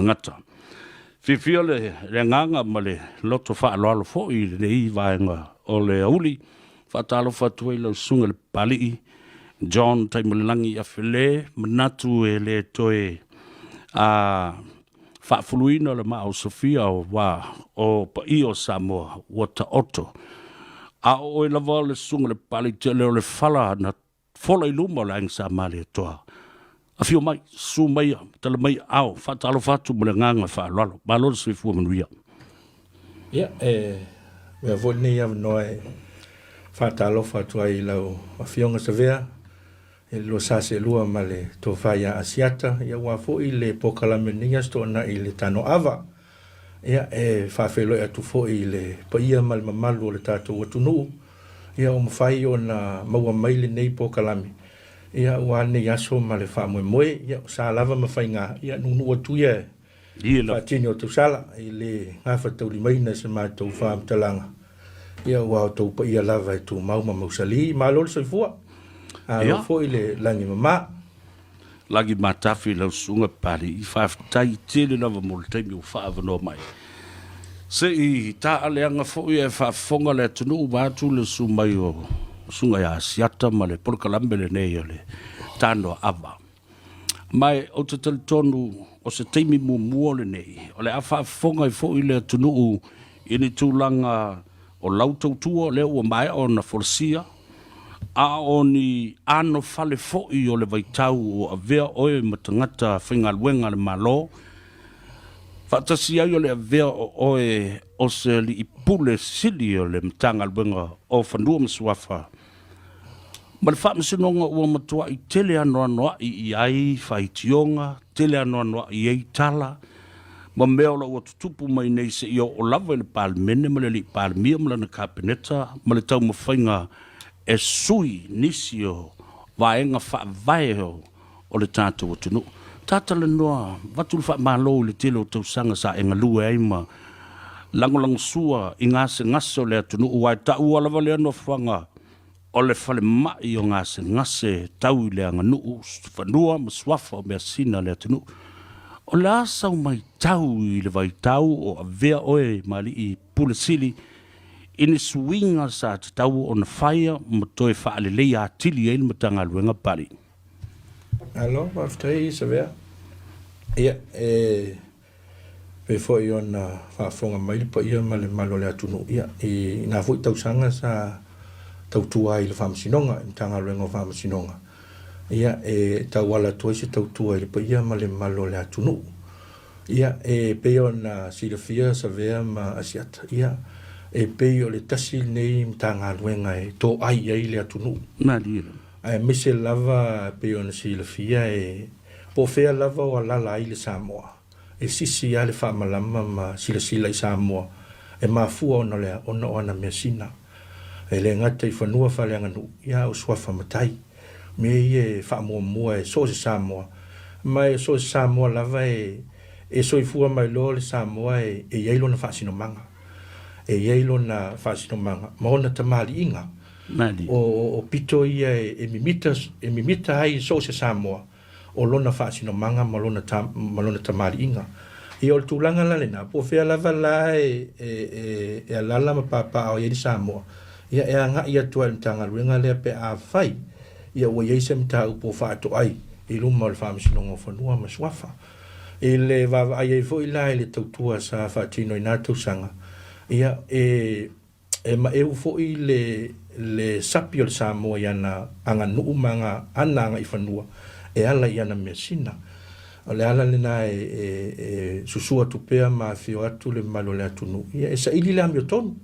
tagata. Fiafia le agaga ma le loto faaaloalo foi i lenei vaega o le auli. Faatalofa atu ai lau susuga i le Papalii John Taimalelagi Afele, manatu e le toe a faafuluina le maa o Sofia aua o paia o Samoa ua taoto. A o oe lava o le susuga i le Papalii tele o le fala na fola i luma o le Aiga Sa Malietoa. Afio mai, susu maia, tala mai ao, faatalofa atu ma le agaga faaaloalo. Malo le soifua manuia. Ia, e avea foi lenei avanoa e faatalofa atu ai i lau Afioga Savea, i le lua sa seelua ma le Tofa ia Asiata, ia aua foi le polokalame o lenei Aso Toonai i le Tanoava. Ia, e faafeiloai atu foi i le paia ma le mamalu o le tatou atunuu, ia ua mafai ona maua mai lenei polokalame, ia aua lenei aso ma le faamoemoe. Ia, o sa lava ma faiga, ia nuunuu atu ia e faatini o tausala i le gafataulimaina e se matou faamatalaga, ia aua o outou paia lava e tumau ma mausali. Malo le soifua, malo foi le lagi mama. Lagi matafi lau susuga Papalii, faafetai tele lava mo le taimi ua faaavanoa mai. Se i taaleaga foi ae faafofoga le atunuu vaeatu le susu mai o Susuga ia Asiata ma le polokalame lenei o le Tanoa Ava. Ma ou te talitonu o se taimi muamua lenei o le a faafofoga ai foi le atunuu i ni tulaga o lau tautua lea ua maea ona folasia, a o ni anofale foi o le vaitau o avea oe ma tagata faigaluega a le Malo, faatasi ai o le avea o oe o se alii pule sili o le Matagaluega o Fanua ma Suafa, ma le Faamasinoga ua matuai tele anoanoai i ai faitioga, tele anoanoai i ai tala, ma mea o lo ua tutupu mai nei seia oo lava i le Palemene ma le Alii Palemia ma lana Kapeneta ma le taumafaiga e sui nisi o vaega faavae o le tatou atunuu. Tatalanoa avatu le faamalo i le tele o tausaga sa e galue ai ma lagolagosua i gasegase o le atunuu aua e taua lava lea nofoaga o le falemai o gasegase tau i le aganuu, fanua ma suafa o measina a le atunuu. O le a sau matau i le vaitau o avea oe ma alii pule sili i ni suiga sa tatau ona faia ma toe faaleleia atili ai le Matagaluega Pali? Malo, faafetai Savea. Ia, e pei foi ona faafofoga mai le paia ma le mamalu o le atunuu, ia, i na foi tausaga sa tautua ai i le Faamasinoga, i le Matagaluega o Faamasinoga, ia, e tauala atu ai se tautua i le paia ma le mamalu o le atunuu. Ia, e pei ona silafia Savea ma Asiata, ia, e pei o le tasi lenei Matagaluega e toai i ai le atunuu. Malie. Aemaise lava e pei ona silafia e po o fea lava o alala ai le Samoa, e sisi lava le faamalama ma silasila i Samoa e mafua ona o le a? Ona o ana measina. E le gata i fanua faaleaganuu, ia a o suafa matai. O mea ia e faamuamua e so o se Samoa, ma e so o se Samoa lava e e soifua mai loa le Samoa e i ai lona faasinomaga. E i ai lona faasinomaga ma ona tamaliiga. O pito ia e mimita, e mimita ai so o se Samoa o lona faasinomaga ma lona, ma lona tamaliiga. Ia o le tulaga la lena, po o fea lava la e, e, e, e alala ma papaaao ai le Samoa, ia e agai atu ai i le Matagaluega lea pe afai ia ua i ai se mataupu o faatoai i luma o le Faamasinoga o Fanua ma Suafa. I le vaavaai ai foi la i le tautua sa faatino i na tausaga, ia e E maeu foi le le sapi o le Samoa i ana aganuu ma ana ana agaifanua e ala i ana measina. O le ala lena e e e susu atu pea ma afio atu le mamalu o le atunuu, ia e saili le amiotonu.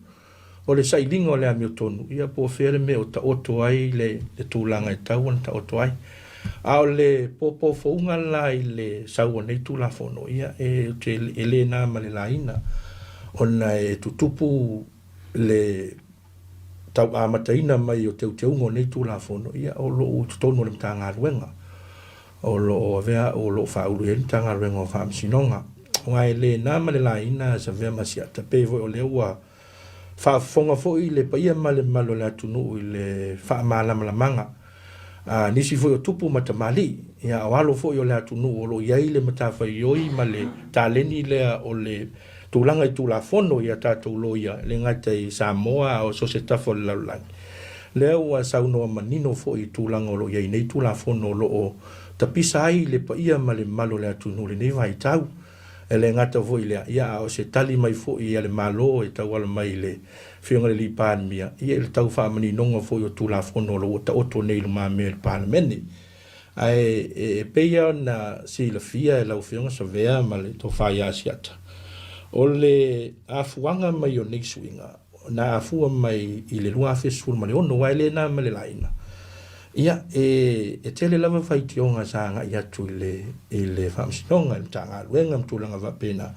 O le sailiga o le amiotonu, ia po o fea le mea o taoto ai le le tulaga e tatau ona taoto ai. A o le popoufouga la i le sau o nei Tulafono, ia e, e le na ma le laina, ona e tutupu le tauamataina mai o teuteuga o nei Tulafono, ia o lo o i totonu o le Matagaluega o lo o avea au o lo o faaulu i ai le Matagaluega o Faamasinoga. Aua e le na ma le laina Savea ma Asiata, pei foi o lea ua faafofoga foi le paia ma le mamalu o le atunuu i le faamalamalamaga. Nisi foi o tupu ma tamalii, ia, a o alo foi o le atunuu o lo o i ai le matafaioi ma le taleni lea o le tulaga i Tulafono i a tatou loia, e le gata i Samoa a o so o se tafa o le lalolagi. Lea ua saunoa manino foi i tulaga o lo o i ai nei Tulafono o lo o tapisa ai le paia ma le mamalu o le atunuu i lenei vaitau. E le gata foi i lea, ia a o se tali mai foi a le Malo e tauala mai i le Afioga i le Alii Palemia, ia i le tau faamaninoga foi o Tulafono o lo o ua taoto nei i lumamea i le Palemene. Ae e pei lava ona silafia e lau Afioga Savea ma le Tofa ia Asiata, o le afuaga mai o nei suiga, na afua mai i le 2016, aua e le na ma le laina. Ia, e, e tele lava faitioga sa agai atu i le, i le Faamasinoga, i le Matagaluega ma tulaga faapena.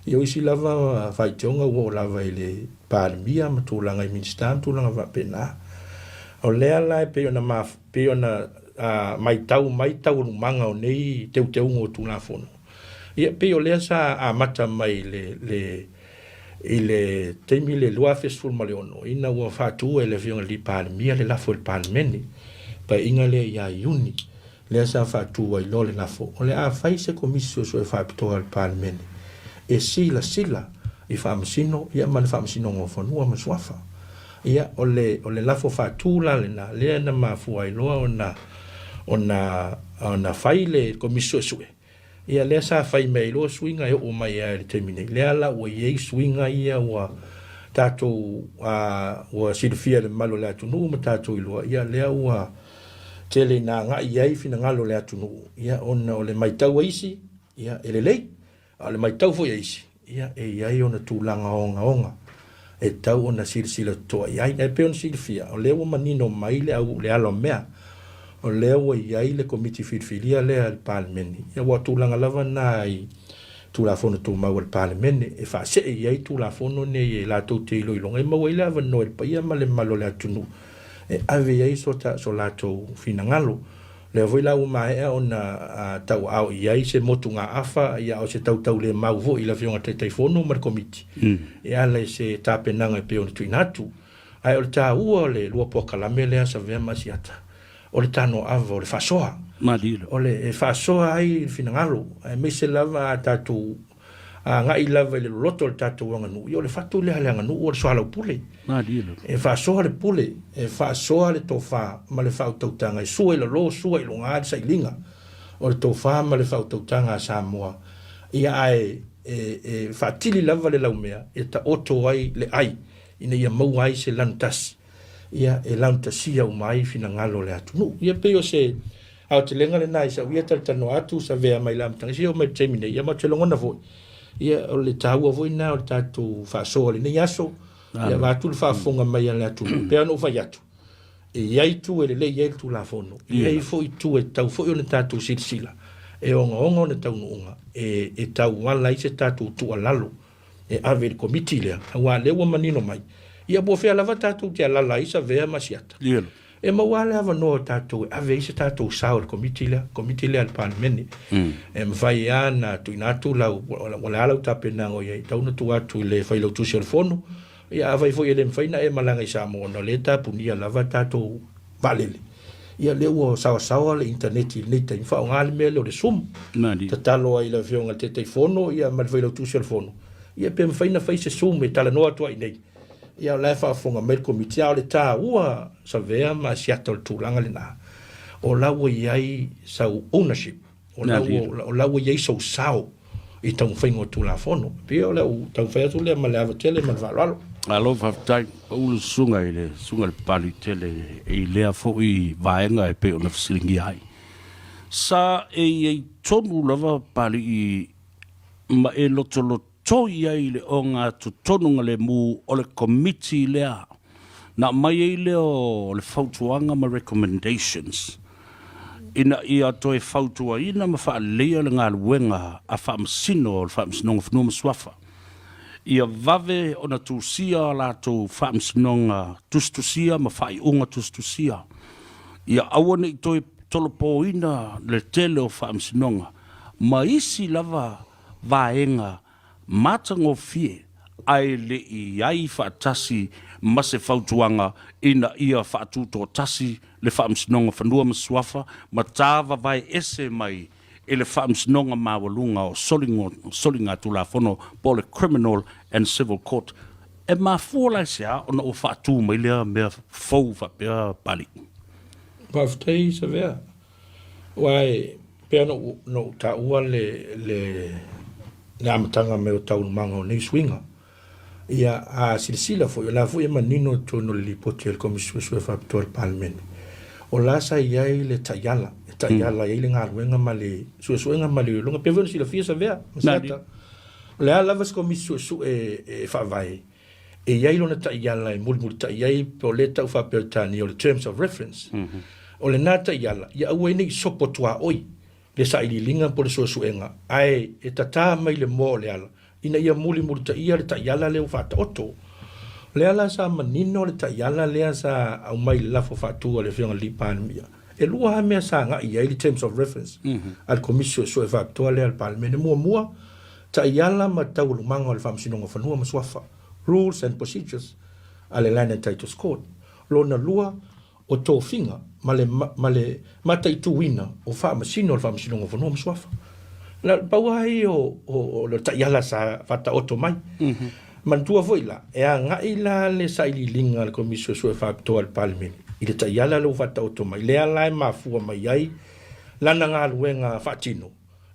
Ia, o isi lava faitioga ua oo lava i le Palemia ma tulaga i Minisita ma tulaga faapena. O lea la e pei ona maf, pei ona a, maitau mai taualumaga o nei teuteuga o Tulafono. Ia, pei o lea sa amata mai i le, le, I le taimi le 2016, ina ua faatu e le Afioga i le Palemia le lafo i le Palemene, paeaiga lea ia Iuni, lea sa faatu ai loa le lafo, o le a fai se Komisi Suesue Faapitoa a le Palemene e silasila i faamasino ia ma le Faamasinoga o Fanua ma Suafa. Ia, o le, o le lafo faatu la lena, lea na mafua ai loa ona, ona, ona fai le Komisi Suesue, Ia lea sa fai mai ai loa suiga e oo mai lava i le taimi nei. Lea la ua i ai suiga ia ua tatou ua silafia e le mamalu o le atunuu ma tatou iloa, ia lea ua tele ina agai i ai finagalo o le atunuu, ia ona o le maitau a isi, ia e lelei, a o le maitau foi a isi, ia e i ai ona tulaga ogaoga e tatau ona silasila totoa i ai. Ae pei ona silafia, o lea ua manino mai le au, le ala o mea, o lea ua i ai le Komiti Filifilia lea a le Palemene, ia aua o tulaga lava na i Tulafono Tumau a le Palemene e faasee i ai Tulafono nei e latou te iloiloga e maua ai le avanoa i le paia ma le mamalu o le atunuu e ave i ai so, so latou finagalo. Lea foi la ua maea ona tauaao i ai se motugaafa, ia o se tautaulemau foi i le Afioga i le Taitaifono ma le Komiti e ala i se tapenaga e pei ona tuuina atu. Ae o le taua o le lua polokalame lea Savea ma Asiata, o le tanoaava, o le faasoa. O le e faasoa ai le finagalo, aemaise lava a tatou agai lava i le loloto o le tatou aganuu, ia o le fatu lea a le aganuu o le soalaupule. E faasoa le pule, e faasoa le tofa ma le faautautaga e sua i lalo, sua i luga le sailiga o le tofa ma le faautautaga a Samoa. Ia ae e, e faatili lava le laumea e taoto ai le ai ina ia maua ai se lanutasi, ia e lanutasia uma ai finagalo o le atunuu. Ia pei o se aotelega lena i sau ia talatalanoa atu, savea mai le amataga seia oo mai i le taimi nei, ia ma ou te lagona foi, ia o le taua foi lena o le tatou faasoa i lenei aso, ia vaeatu le faafofoga mai a le atunuu. E pei ona ou fai atu, e i ai itu e lelei ai le Tulafono, e i ai foi itu e tatau foi ona tatou silasila, e ogaoga ona taunuuga e tauala ai se tatou tuualalo e ave i le Komiti lea, aua o lea ua manino mai, ia po o fea lava tatou te alala ai Savea ma Asiata. E maua lava le avanoa o tatou e ave ai se tatou sao i le Komiti lea, Komiti lea a le Palemene. E mafai lava ona tuuina atu lau, o le a lau tapenaga o i ai, e tatau ona tuu atu i le Failautusi o le Fono. Ia afai foi e le mafai ona e malaga i Samoa ona o lea e tapunia lava tatou vaalele, ia lea ua saoasaoa le initaneti i lenei taimi, faaaoga le mea lea o le Zoom. Tatalo ai i le Afioga i le Taitaifono ia ma le Failautusi o le Fono, ia pe mafai ona fai se Zoom e talanoa atu ai i inei. Ia o la e faafofoga mai le Komiti, a o le taua Savea ma Asiata o le tulaga lena, o la ua i ai sau ownership, o la ua, o la ua i ai sou sao i taumafaiga o Tulafono. E pei o lau taumafai atu lea ma le ava tele ma le faaaloalo. Malo faafetai. Pau le susuga i le Susuga i le Papaliitele i lea foi vaega e pei ona fesiligia ai. Sa e i ai tonu lava Papalii ma e lotolotoi ai i le ogatotonu-galemu o le Komiti lea na aumai ai lea o le fautuaga ma recommendations ina ia toe fautuaina ma faaleleia le galuega a Faamasino o le Faamasinoga o Fanua ma Suafa ia vave ona tusia a latou faamasinoga tusitusia ma faaiuga tusitusia ia aua ne i toe tolopoina le tele o faamasinoga ma isi lava vaega matagofie ae le i i ai faatasi ma se fautuaga ina ia faatutoatasi le Faamasinoga Fanua ma Suafa ma tāvavae ese mai i le Faamasinoga Maualuga o Soligatulafono po o le Criminal and Civil Court. E mafua la i se a ona ua faatu mai lea mea fou faapea Papalii? Faafetai Savea. Aua e pei ona ou taua le le amataga mai o taualumaga o nei suiga. Ia, a silasila foi, o la foi e manino i totonu o le Lipoti a le Komisi Suesue Faapitoa a le Palemene, o la sa i ai le taiala, e taiala i ai le galuega ma le suesuega ma le iloiloga. Pei foi ona silafia Savea ma Seata, o le a lava se Komisi Suesue e faavae, e i ai lona taiala e mulimulitai ai, po o lea e tau faa-Peretania o le terms of reference. O lena taiala, ia aua ai ne i sopo tuaoi le sailiiliga po o le suesuega, ae e tatā mai le moa o le ala ina ia mulimulitaia le taiala lea ua faataoto. O lea la sa manino le taiala lea sa aumai i le lafo faatu a le Afioga i le Alii Palemia. E lua lava mea sa agai i ai le terms of reference a le Komisi Suesue Faapitoa lea a le Palemene. Muamua, taiala ma taualumaga o le Faamasinoga o Fanua ma Suafa, Rules and Procedures a le Land and Titles Court. Lona lua, o tofiga ma le ma le mataituina o faamasino o le Faamasinoga o Fanua ma Suafa. Na pau lava ia o, o, o le taiala sa faataoto mai. Mm -hmm. Manatua foi la, e agai la le sailiiliga a le Komisi Suesue Faapitoa a le Palemene i le taiala lea ua faataoto mai, lea la e mafua mai ai lana galuega faatino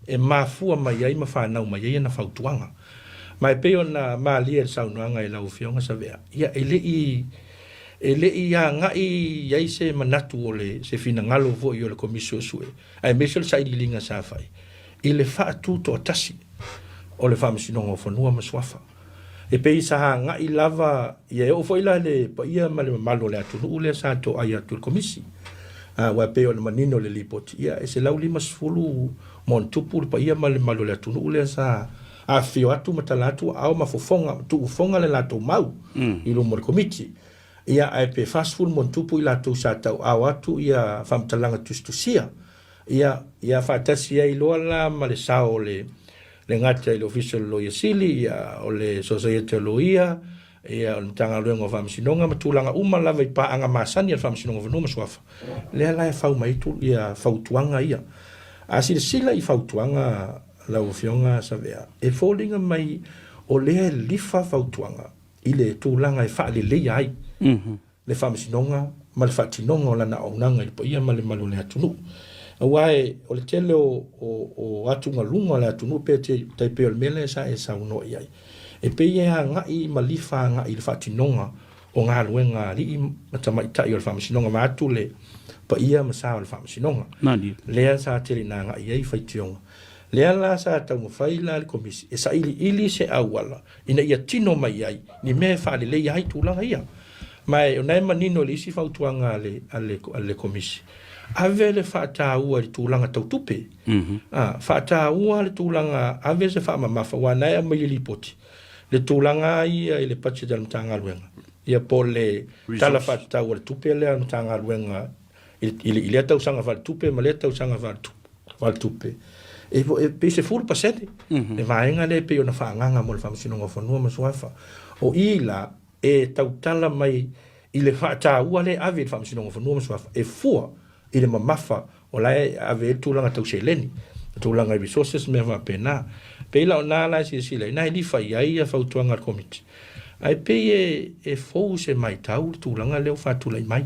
e mafua mai ai ma fanau mai ai ana fautuaga. Ma e pei ona malie le saunoaga i lau Afioga Savea, ia e le i e le i agai i ai se manatu o le se finagalo foi o le Komisi Suesue, aemaise o le sailiiliga sa fai i le faatutoatasi o le Faamasinoga o Fanua ma Suafa. E pei sa agai lava ia e oo foi la le paia ma le mamalu o le atunuu lea sa toai atu i le Komisi. Aua e pei ona manino le Lipoti, ia e 150 ma ona tupu le paia ma le mamalu o le atunuu lea sa afifio atu ma tala atu aao ma fofoga, ma tuufofoga le latou mau i luma o le Komiti. Ia ae pe 40 ma ona tupu i latou sa tauaao atu ia faamatalaga tusitusia. Ia, ia faatasi ai loa la ma le sao o le le gata i le Ofisa o le Loia Sili, ia, o le Sosaiete o Loia, ia, o le Matagaluega o Faamasinoga ma tulaga uma lava i paaga masani a le Faamasinoga o Fanua ma Suafa. Lea la e fau mai ai ia fautuaga ia. A silasila i fautuaga lau Afioga Savea, e foliga mai o lea e lilifa fautuaga i le tulaga e faaleleia ai le Faamasinoga ma le faatinoga o lana auaunaga i le paia ma le malu o le atunuu. Aua e, o le tele o, o, o atugaluga o le atunuu pe te, tai pei o le mea lea sa e saunoa i ai. E pei e agai ma lifa agai i le faatinoga o galuega a alii ma tamaitai o le Faamasinoga vaeatu le paia ma sa o le Faamasinoga. Malie. Lea sa tele ina agai i ai faitioga. Lea la sa taumafai la le Komisi e sailiili se auala ina ia tino mai ai ni mea e faaleleia ai tulaga ia. Ma e, o na e manino i le isi fautuaga a le, a le, a le Komisi, ave le faataua i le tulaga tau tupe. Mm -hmm. A, faataua le tulaga, ave se faamamafa, aua na e aumai i le lipoti, le tulaga ia i le budget a le Matagaluega, ia po o le Tala Faatatau o le Tupe lea a le Matagaluega i, i, i lea tausaga faaletupe ma lea tausaga faaletupe. Faletupe, e, e pei 10% le vaega lea e pei ona faaagaaga mo le Faamasinoga o Fanua ma Suafa. O i la e tautala mai i le faataua lea e ave i le Faamasinoga o Fanua ma Suafa e fua i le mamafa o la e ave ai le tulaga tau seleni, le tulaga i resources ma mea faapena. Pei la o na la e silasila i na e lifa i ai ia fautuaga a le Komiti. Ae pei e, e fou se maitau le tulaga lea ua faatulai mai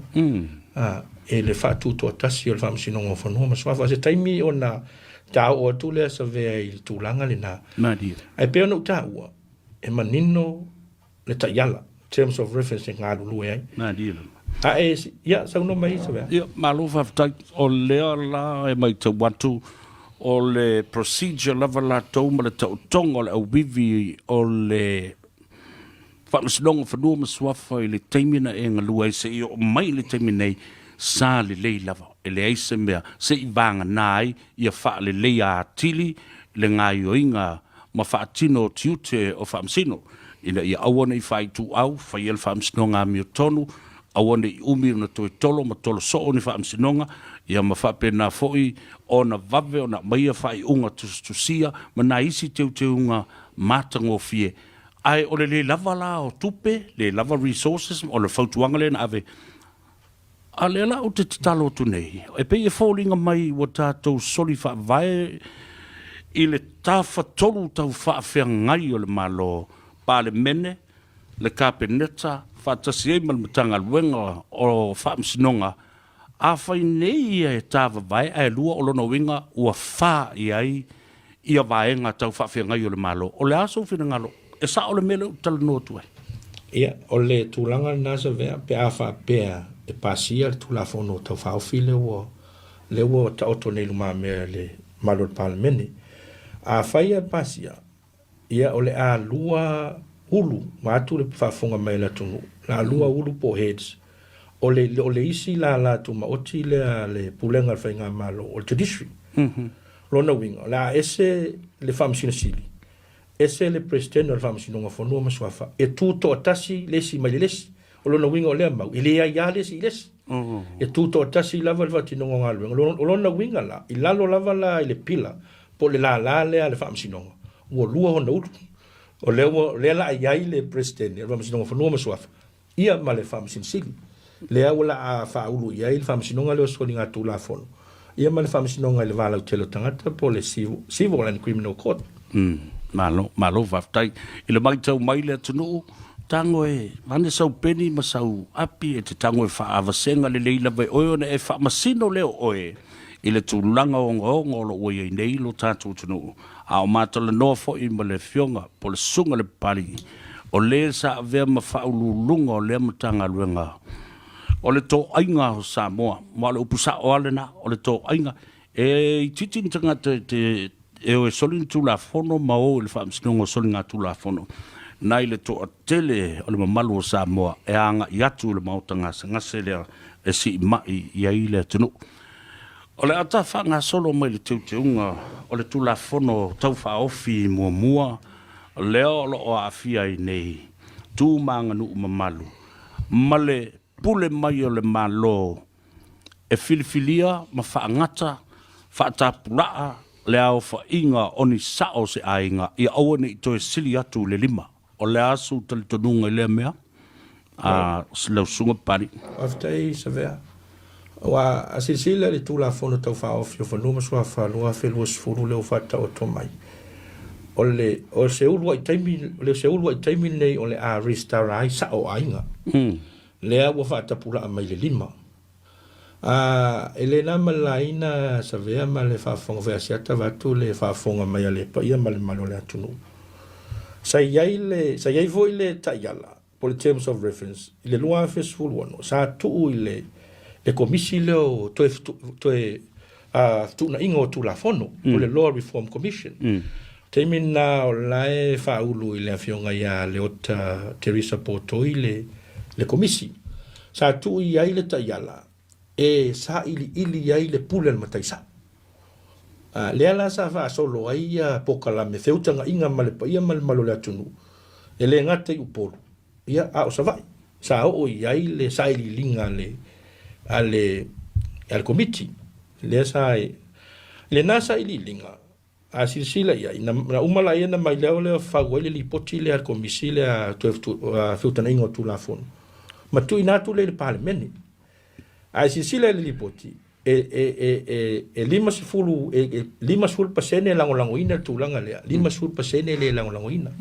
a, e le faatutoatasi o le Faamasinoga o Fanua ma Suafa. O se taimi ona taoo atu lea Savea i le tulaga lena. Malie. Ae pei ona ou taua, e manino le taiala, terms of reference e galulue ai. Malie lava. A e, ia, saunoa mai Savea. Ia, malo faafetai. O lea la e maitau atu O le procedure lava latou ma le taotoga o le auivi o le Faamasinoga o Fanua ma Suafa i le taimi na e galue ai seia oo mai i le taimi nei, sa lelei lava. E leai se mea se i vagana ai ia faaleleia atili le gaioiga ma faatino tiute o Faamasino ina ia aua ne i faaituau, faia le Faamasinoga amiotonu, aua ne i umi ona toe tolo ma tolo soo ni faamasinoga, ia ma faapena foi ona vave ona aumaia faaiuga tusitusia ma nai isi teuteuga matagofie. Ae o le le lava la o tupe, le lava resources, o le fautuaga lea na ave. A o lea la ou te tatalo atu nei, e pei e foliga mai ua tatou soli faavae i le tafatolu tau faafeagai o le Malo, Palemene, le Kapeneta, faatasi ai ma le Matagaluega o Faamasinoga, afai nei ia e tavavae ae lua, o lona uiga ua fa i ai ia vaega tau faafeagai o le Malo. O le a sou finagalo? E sao le mea lea ou te talanoa atu ai? Ia, o le tulaga lena Savea, pe a faapea e pasia le Tulafono Tau Faaofi lea ua, lea ua taoto nei i lumamea i le mamalu o le Palemene. Afai e pasia, ia o le a lua ulu, vaeatu le faafofoga mai a le atunuu, o le a lua ulu po o heads, o le, o le isi lala tumaoti lea a le Pulega a le Faigamalo, o le Judiciary. Lona uiga, o le a ese le Faamasino Sili, ese le Peresetene o le Faamasinoga o Fanua ma Suafa, e tutoatasi le isi mai le isi. O lona uiga o lea mau, e le aiā le isi i le isi. E tutoatasi lava le faatinoga o galuega. O lona uiga la, i lalo lava la i le pila po o le lala lea a le Faamasinoga, ua lua ona ulu. O lea ua, o lea la a i ai le Peresetene o le Faamasinoga o Fanua ma Suafa, ia ma le Faamasino Sili. Lea ua la a faaulu i ai le Faamasinoga lea o Soligatulafono, ia ma le Faamasinoga i le Va Lautele o Tagata po o le Civil and Criminal Court. Malo, malo faafetai. I le matau mai le atunuu, tago e vane sau peni ma sau api e te tago e faaavasega lelei lava e oe ona e faamasino lea o oe i le tulaga ogaoga o lo o ua i ai nei lo tatou atunuu. A o matalanoa foi ma le Afioga po o le Susuga i le Papalii, o le sa avea ma faauluuluga o lea Matagaluega o le Toaiga o Samoa. Ma o le upu sao lava lena, o le toaiga. E itiiti ni tagata e te e o e soli ni Tulafono ma o i le Faamasinoga o Soligatulafono, nai le toatele o le mamalu o Samoa e agai atu i le maota gasegase lea e siimai i ai le atunuu. O le a ta faagasolo mai le teuteuga o le Tulafono Tau Faaofi muamua lea o lo o aafia ai nei tu ma aganuu mamalu ma le pule mai o le Malo e filifilia ma faagata faatapulaa le aofaiga o ni sao o se aiga ia aua ne i toe sili atu i le lima. O le a sou talitonuga i lea mea, a lau Susuga Papalii? Faafetai Savea. Aua a silasila i le Tulafono Tau Faaofi o Fanua ma Suafa 2020 lea ua faataoto mai, o le o se uluai taimi, o se uluai taimi lenei o le a resitala ai sao o aiga. Lea ua faatapulaa mai le lima. A, e le na ma le laina Savea ma le faafofoga foi a Asiata vaeatu le faafofoga mai a le paia ma le mamalu o le atunuu. Sa i ai le, sa i ai foi le taiala po o le terms of reference i le 2016 sa tuu i le le komisi lea o toe toe fetuunaiga o Tulafono po o le Law Reform Commission. Taimi lena o la e faaulu i le afioga ia Leota Teresa Potoi le le komisi. Sa tuu i ai le taiala e sailiili ai le pule a le matai sao. A, lea la sa faasolo ai ia polokalame feutagaiga ma le paia ma le mamalu o le atunuu, e le gata i Upolu, ia, a o Savaii. Sa oo i ai le sailiiliga a le, a le, a le komiti. Lea sa, i lena sailiiliga, A silasila i ai, na, na uma laia na mai lea o lea fau ai le lipoti lea a le Komisi lea a toe Feutagaiga o Tulafono, ma tuuina atu lea i le Palemene. A e silasila i le lipoti, e, e, e, e, e 50, e, e 50% e lagolagoina le tulaga lea, 50% e le lagolagoina.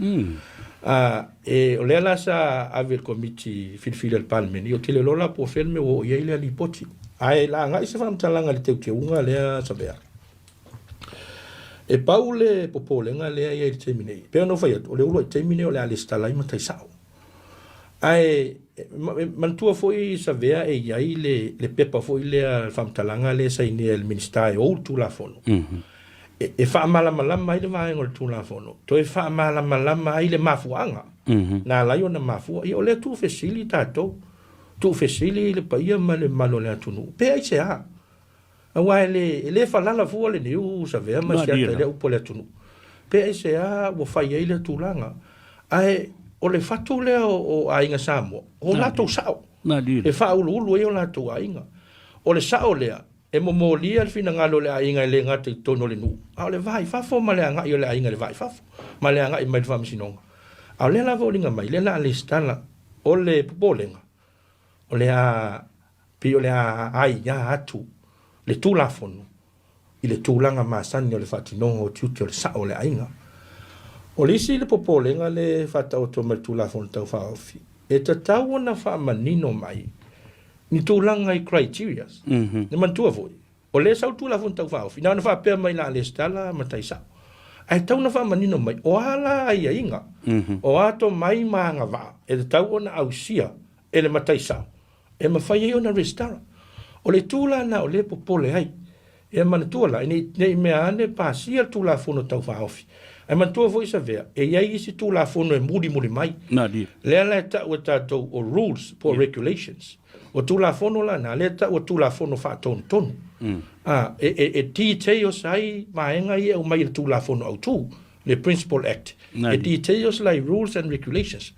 A, e, o lea la sa ave i le Komiti Filifili a le Palemene, ou te le iloa la po o fea le mea ua oo i ai lea lipoti. Ae la agai se faamatalaga i le teuteuga lea, Savea. E pau le popolega lea e i ai i le taimi nei, pei ona ou fai atu, o le uluai taimi nei o le a lesitala ai matai sao. Ae manatua foi Savea e i ai le, le pepa foi lea, le faamatalaga lea e sainia e le Minisita e ou le Tulafono, e, e faamalamalama ai le vaega o le Tulafono, toe faamalamalama ai le mafuaaga na ala ai ona mafua. Ia o lea tuufesili tatou, tuufesili le paia ma le mamalu o le atunuu, pe aisea? Aua e le, e le falala fua le niu Savea ma Siata i lea upu a le atunuu. Pe aisea ua fai ai lea tulaga. Ae o le fatu lea o aiga Samoa, o latou sao. E faauluulu ai o latou aiga. O le sao lea, e momolia le finagalo o le aiga e le gata i totonu o le nuu, a o le va i fafo ma le agai o le aiga i le va i fafo, ma le agai mai i le faamasinoga. A o lea la foliga mai, lea la a lesitala, o le popolega, o le a pei o le a aiā atu le Tulafono i le tulaga masani o le faatinoga o tiute o le sao o le aiga. O le isi le popolega le faataoto mai le Tulafono Tau Faaofi, e tatau ona faamanino mai ni tulaga i criterias. E manatua foi, o lea e sau le Tulafono Tau Faaofi, na ona faapea mai la a lesitala matai sao. Ae tatau ona faamanino mai, o a la aiaiga, o a tomai ma agavaa e tatau ona ausia e le matai sao e mafai ai ona resitala. O le itu la lena o lea e popole ai. Ia manatua la, ne i mea ane pasia le Tulafono Tau Faaofi. Ae manatua foi Savea, e i ai isi Tulafono e mulimuli mai. Lea la e tau e tatou o rules po o regulations. O Tulafono la na, lea e tau o Tulafono Faatonutonu. E details ai vaega ia e aumai i le Tulafono Autu, le Principal Act. E details la i rules and regulations.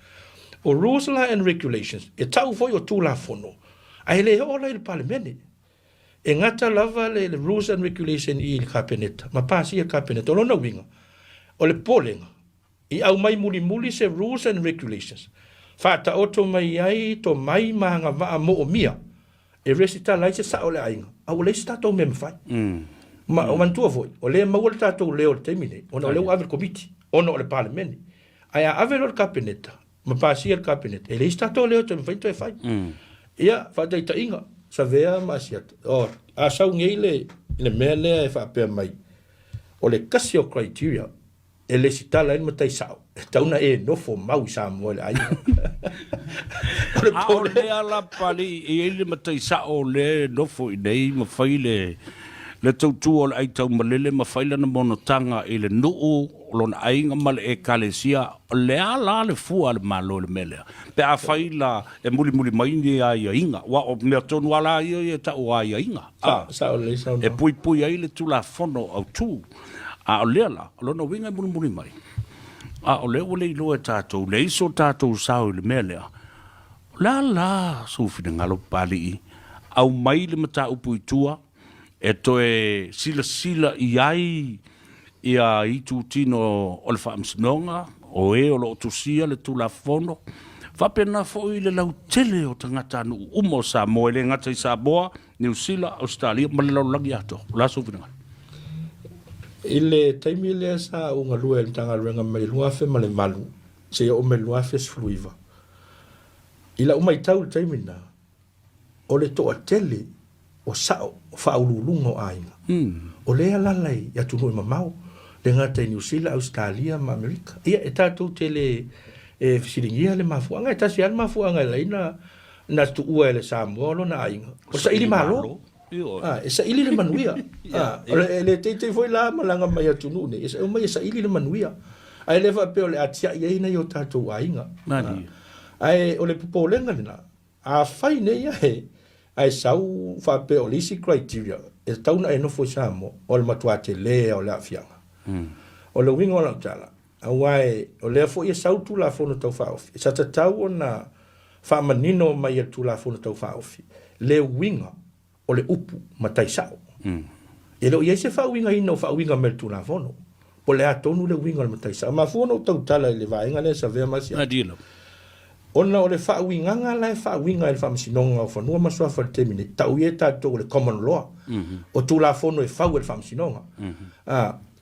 O rules la and regulations, e tau foi o Tulafono, ae le oo la i le Palemene. E gata lava le rules and regulation i le Kapeneta, ma pasia e le Kapeneta. O lona uiga, o le popolega, i aumai mulimuli se rules and regulations, faataoto mai ai tomai ma agavaa moomia e resitala ai se sao o le aiga, a ua leai se tatou mea e mafai. Ma o manatua foi, o lea e maua le tatou leo i le taimi nei, ona o lea ua ave i le Komiti, ona o le Palemene. Ae a ave loa i le Kapeneta, ma pasia le Kapeneta, e leai se tatou leo e toe mafai ona toe fai. Ia, faataitaiga, Savea ma Asiata, oh, a sau nei le, le mea lea e faapea mai, o le tasi o criteria e lesitala ai le matai sao, e tatau ona e nofo mau i Samoa i le aiga. O le A o lea la Papalii, e i ai le matai sao o lea e nofo i inei ma fai le, le tautua o le aitaumalele ma fai lana monotaga i le nuu, lona aiga ma le Ekalesia, o le a la le fua a le Malo i le mea lea? Pe afai la e mulimuli mai ni aiaiga, aua o mea tonu lava la ia e tau o aiaiga, a, Sao lelei saunoaga. e puipui ai le Tulafono Autu. A o lea la, o lona uiga e mulimuli mai, a o lea ua le iloa e tatou, leai so tatou sao i le mea lea, o le a la sou finagalo Papalii, aumai le mataupu i tua e toe silasila i ai ia itutino o le Faamasinoga, o e o lo o tusia le Tulafono, faapena foi le lautele o tagatanuu uma o Samoa, e le gata i Samoa, Niu Sila, Ausetalia ma le lalolagi atoa. O le a sou finagalo? I le taimi lea sa ou galue ai i le Matagaluega mai le 2008 seia oo mai le 2019, i lau matau i le taimi lena, o le toatele o sao o faauluuluga o aiga, o lea e alaala i atunuu e mamao, le gata i Niu Sila, Ausetalia ma Amerika. Ia, e tatou te le e fesiligia le mafuaaga, e tasi lava le mafuaaga e ala ai ona na tuua e le Samoa o lona aiga, o le saili malo. Ah, e saili le manuia. Ah, o le, e le teitei foi la malaga mai atunuu nei, e omai e saili le manuia. Ae le faapea o le a tiai ai nai o tatou aiga. Ah, ae o le popolega lena, afai nei ae, ae sau faapea o le isi criteria e tatau ona e nofo i Samoa, o le matua tele o le aafiaga. O le uiga o lau tala, Aua o lea foi e sau le Tulafono Tau Faaofi, sa tatau ona faamanino mai e le Tulafono Tau Faaofi le uiga o le upu matai sao. E le o i ai se faauigaina o faauiga mai le Tulafono po o le a tonu le uiga o le matai sao. E mafua ona ou tautala i le vaega lea Savea ma Asiata, ona o le faauigaga la e faauiga e le Faamasinoga o Fanua ma Suafa i le taimi nei, tau ia e tatou o le common law, o Tulafono e fau e le Faamasinoga.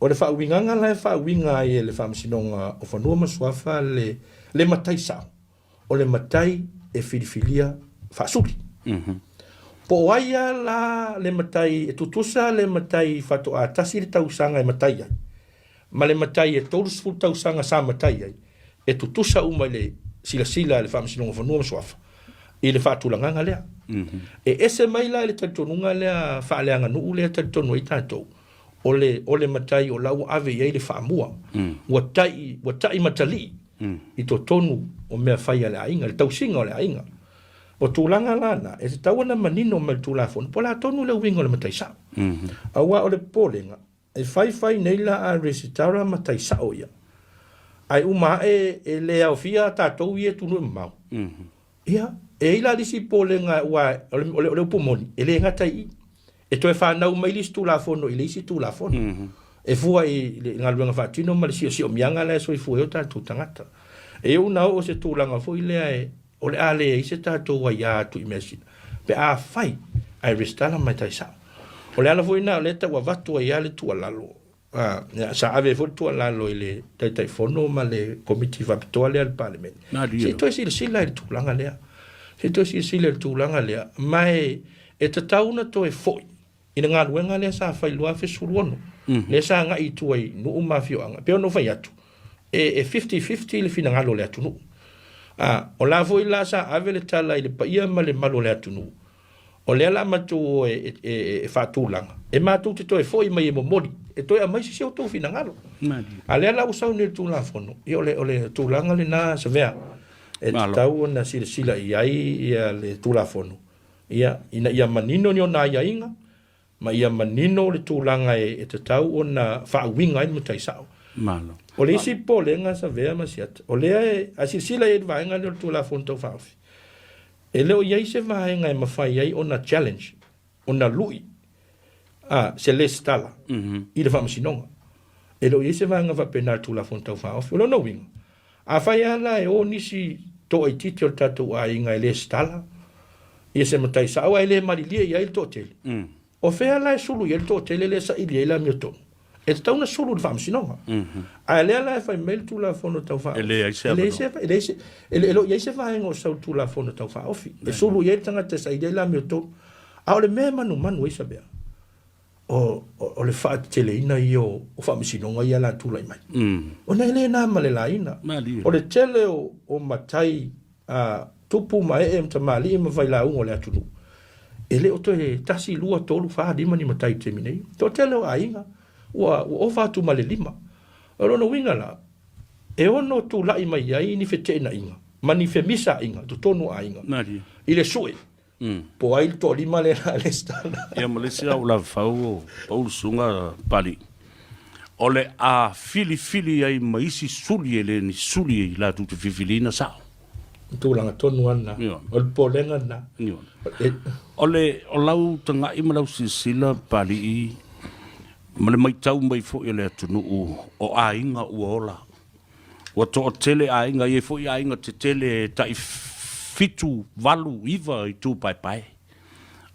O le faauigaga la e faauiga ai e le Faamasinoga o Fanua ma Suafa le le matai sao, o le matai e filifilia faasuli. Po o ai lava la le matai e tutusa le matai faatoa tasi le tausaga e matai ai, ma le matai e 30 tausaga sa matai ai, e tutusa uma i le silasila a le Faamasinoga o Fanua ma Suafa i le faatulagaga lea. E ese mai la i le talitonuga lea faaleaganuu lea e talitonu ai tatou, o le, o le matai o la ua ave i ai le faamua, ua tai, ua tai matalii i totonu o mea fai a le aiga, le tausiga o le aiga. O tulaga la na, e tatau ona manino mai le Tulafono po o le a tonu le uiga o le matai sao. Aua o le popolega, e faifai nei la a resitara matai sao ia, ae uma ae e le aofia tatou ia e atunuu e mamao. Ia, e i ai la le isi popolega aua o le, o le, o le upu moni, e le gata i i. E toe fanau mai le isi Tulafono i le isi Tulafono. E fua i le galuega faatino ma le siosiomioga la e soifua ai o tatou tagata. E iu ina oo se tulaga foi lea e o le a leai se tatou aiā atu i measina pe afai ae resitala matai sao. O le ala foi lena o lea e tau avatu ai lava le tuualalo, a, ia, sa ave ai foi le tuualalo i le Taitaifono ma le Komiti Faapitoa lea a le Palemene, se i toe silasila i le tulaga lea. Se i toe silasila i le tulaga lea, ma e tatau ona toe foi i le galuega lea sa fai i le 2016, lea sa agai i tua i nuu ma afioaga. E pei ona ou fai atu, e 50-50 le finagalo o le atunuu. A, o la foi la sa ave le tala i le paia ma le malu o le atunuu, o lea la matou o e, e, e faatulaga, e matou te toe foi mai e momoli, e toe aumai se isi o outou finagalo. A lea la ua sau nei le Tulafono, ia o le tulaga lena Savea, e tatau ona silasila i ai ia le Tulafono, Ia, ina ia manino ni ona aiaiga, ma ia manino le tulaga e tatau ona faauiga ai le matai sao. Malo. O le isi popolega Savea ma Siata, o lea e, a silasila i ai i le vaega lea o le Tulafono Tau Faaofi, e le o i ai se vaega e mafai ai ona challenge, ona lui a, se lesitala i le Faamasinoga. E le o i ai se vaega faapena i le Tulafono Tau Faaofi. O lona uiga, Afai lava la e o nisi toaitiiti o le tatou aiga e lesitala ia se matai sao ae le malilie i ai le toatele, o fea la e sulu i ai le toatele lea e saili ai le amiotonu? E tatau ona sulu i le faamasinoga. A lea la e fai mai le Tulafono Tau Faaofi, e leai se avanoa. E le o i ai se vaega o sau Tulafono Tau Faaofi e sulu i ai le tagata e saili ai le amiotonu. A o le mea e manumanu ai Savea, o, o le faateteleina ia o, o faamasinoga ia la tulai mai. Ona e le na ma le laina. Malie. O le tele o, o matai a, tupu ma ee ma tamalii ma failauga o le atunuu, e le o toe tasi, lua, tolu, fa, lima ni matai i le taimi nei. Toatele o aiga ua, ua ova atu ma le lima. O lona uiga la, e ono tulai mai ai ni feteenaiga ma ni femisaiga i totonu o aiga Malie. i le sue Po o ai le toalima lea na lesitala. Ia ma le isi au lavafau o pau le susuga Papalii, o le a filifili ai ma isi suli e le ni suli i latou te filifiliina sao. Tulaga tonu lava lena. O le popolega lena. O le o lau tagai ma lau silasila Papalii ma le maitau mai foi a le atunuu o aiga ua ola. Ua toatele aiga, e i ai foi aiga tetele e tai fitu, valu, iva itu paepae.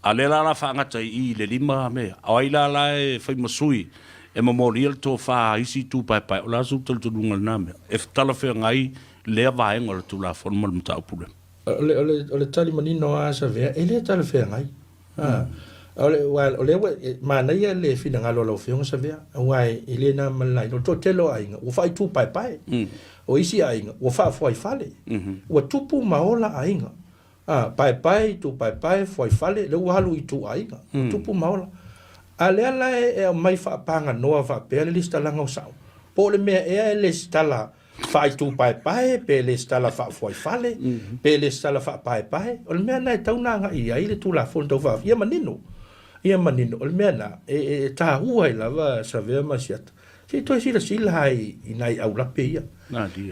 A o lea la o le a faagata i i i le lima mea. O ai la la e fai ma sui e momolia le tofa a isi itu paepae, o le a sou talitonuga i lena mea? E talafeagai lea vaega o le Tulafono ma le mataupu lea? O le tali manino lava Savea, e le talafeagai. O le, aua o lea ua, e manaia le finagalo o lau Afioga Savea, aua e le na ma le laina. O le toatele o aiga ua faaitupaepae. O isi aiga ua faafuaifale. Ua tupu ma ola aiga. A, paepae, itupaepae, fuaifale, lea ua alu i ituaiga. Ua tupu ma ola. A lea la e aumai faapaganoa faapea le lesitalaga o sao. Po o le mea ea e lesitala faaitupaepae, pe lesitala faafuaifale, pe lesitala faapaepae. O le mea lena e tatau ona agai i ai le Tulafono Tau Faaofi, ia manino, ia manino. O le mea lena e taua ai lava Savea ma Asiata, se i toe silasila lava i nai aulape ia.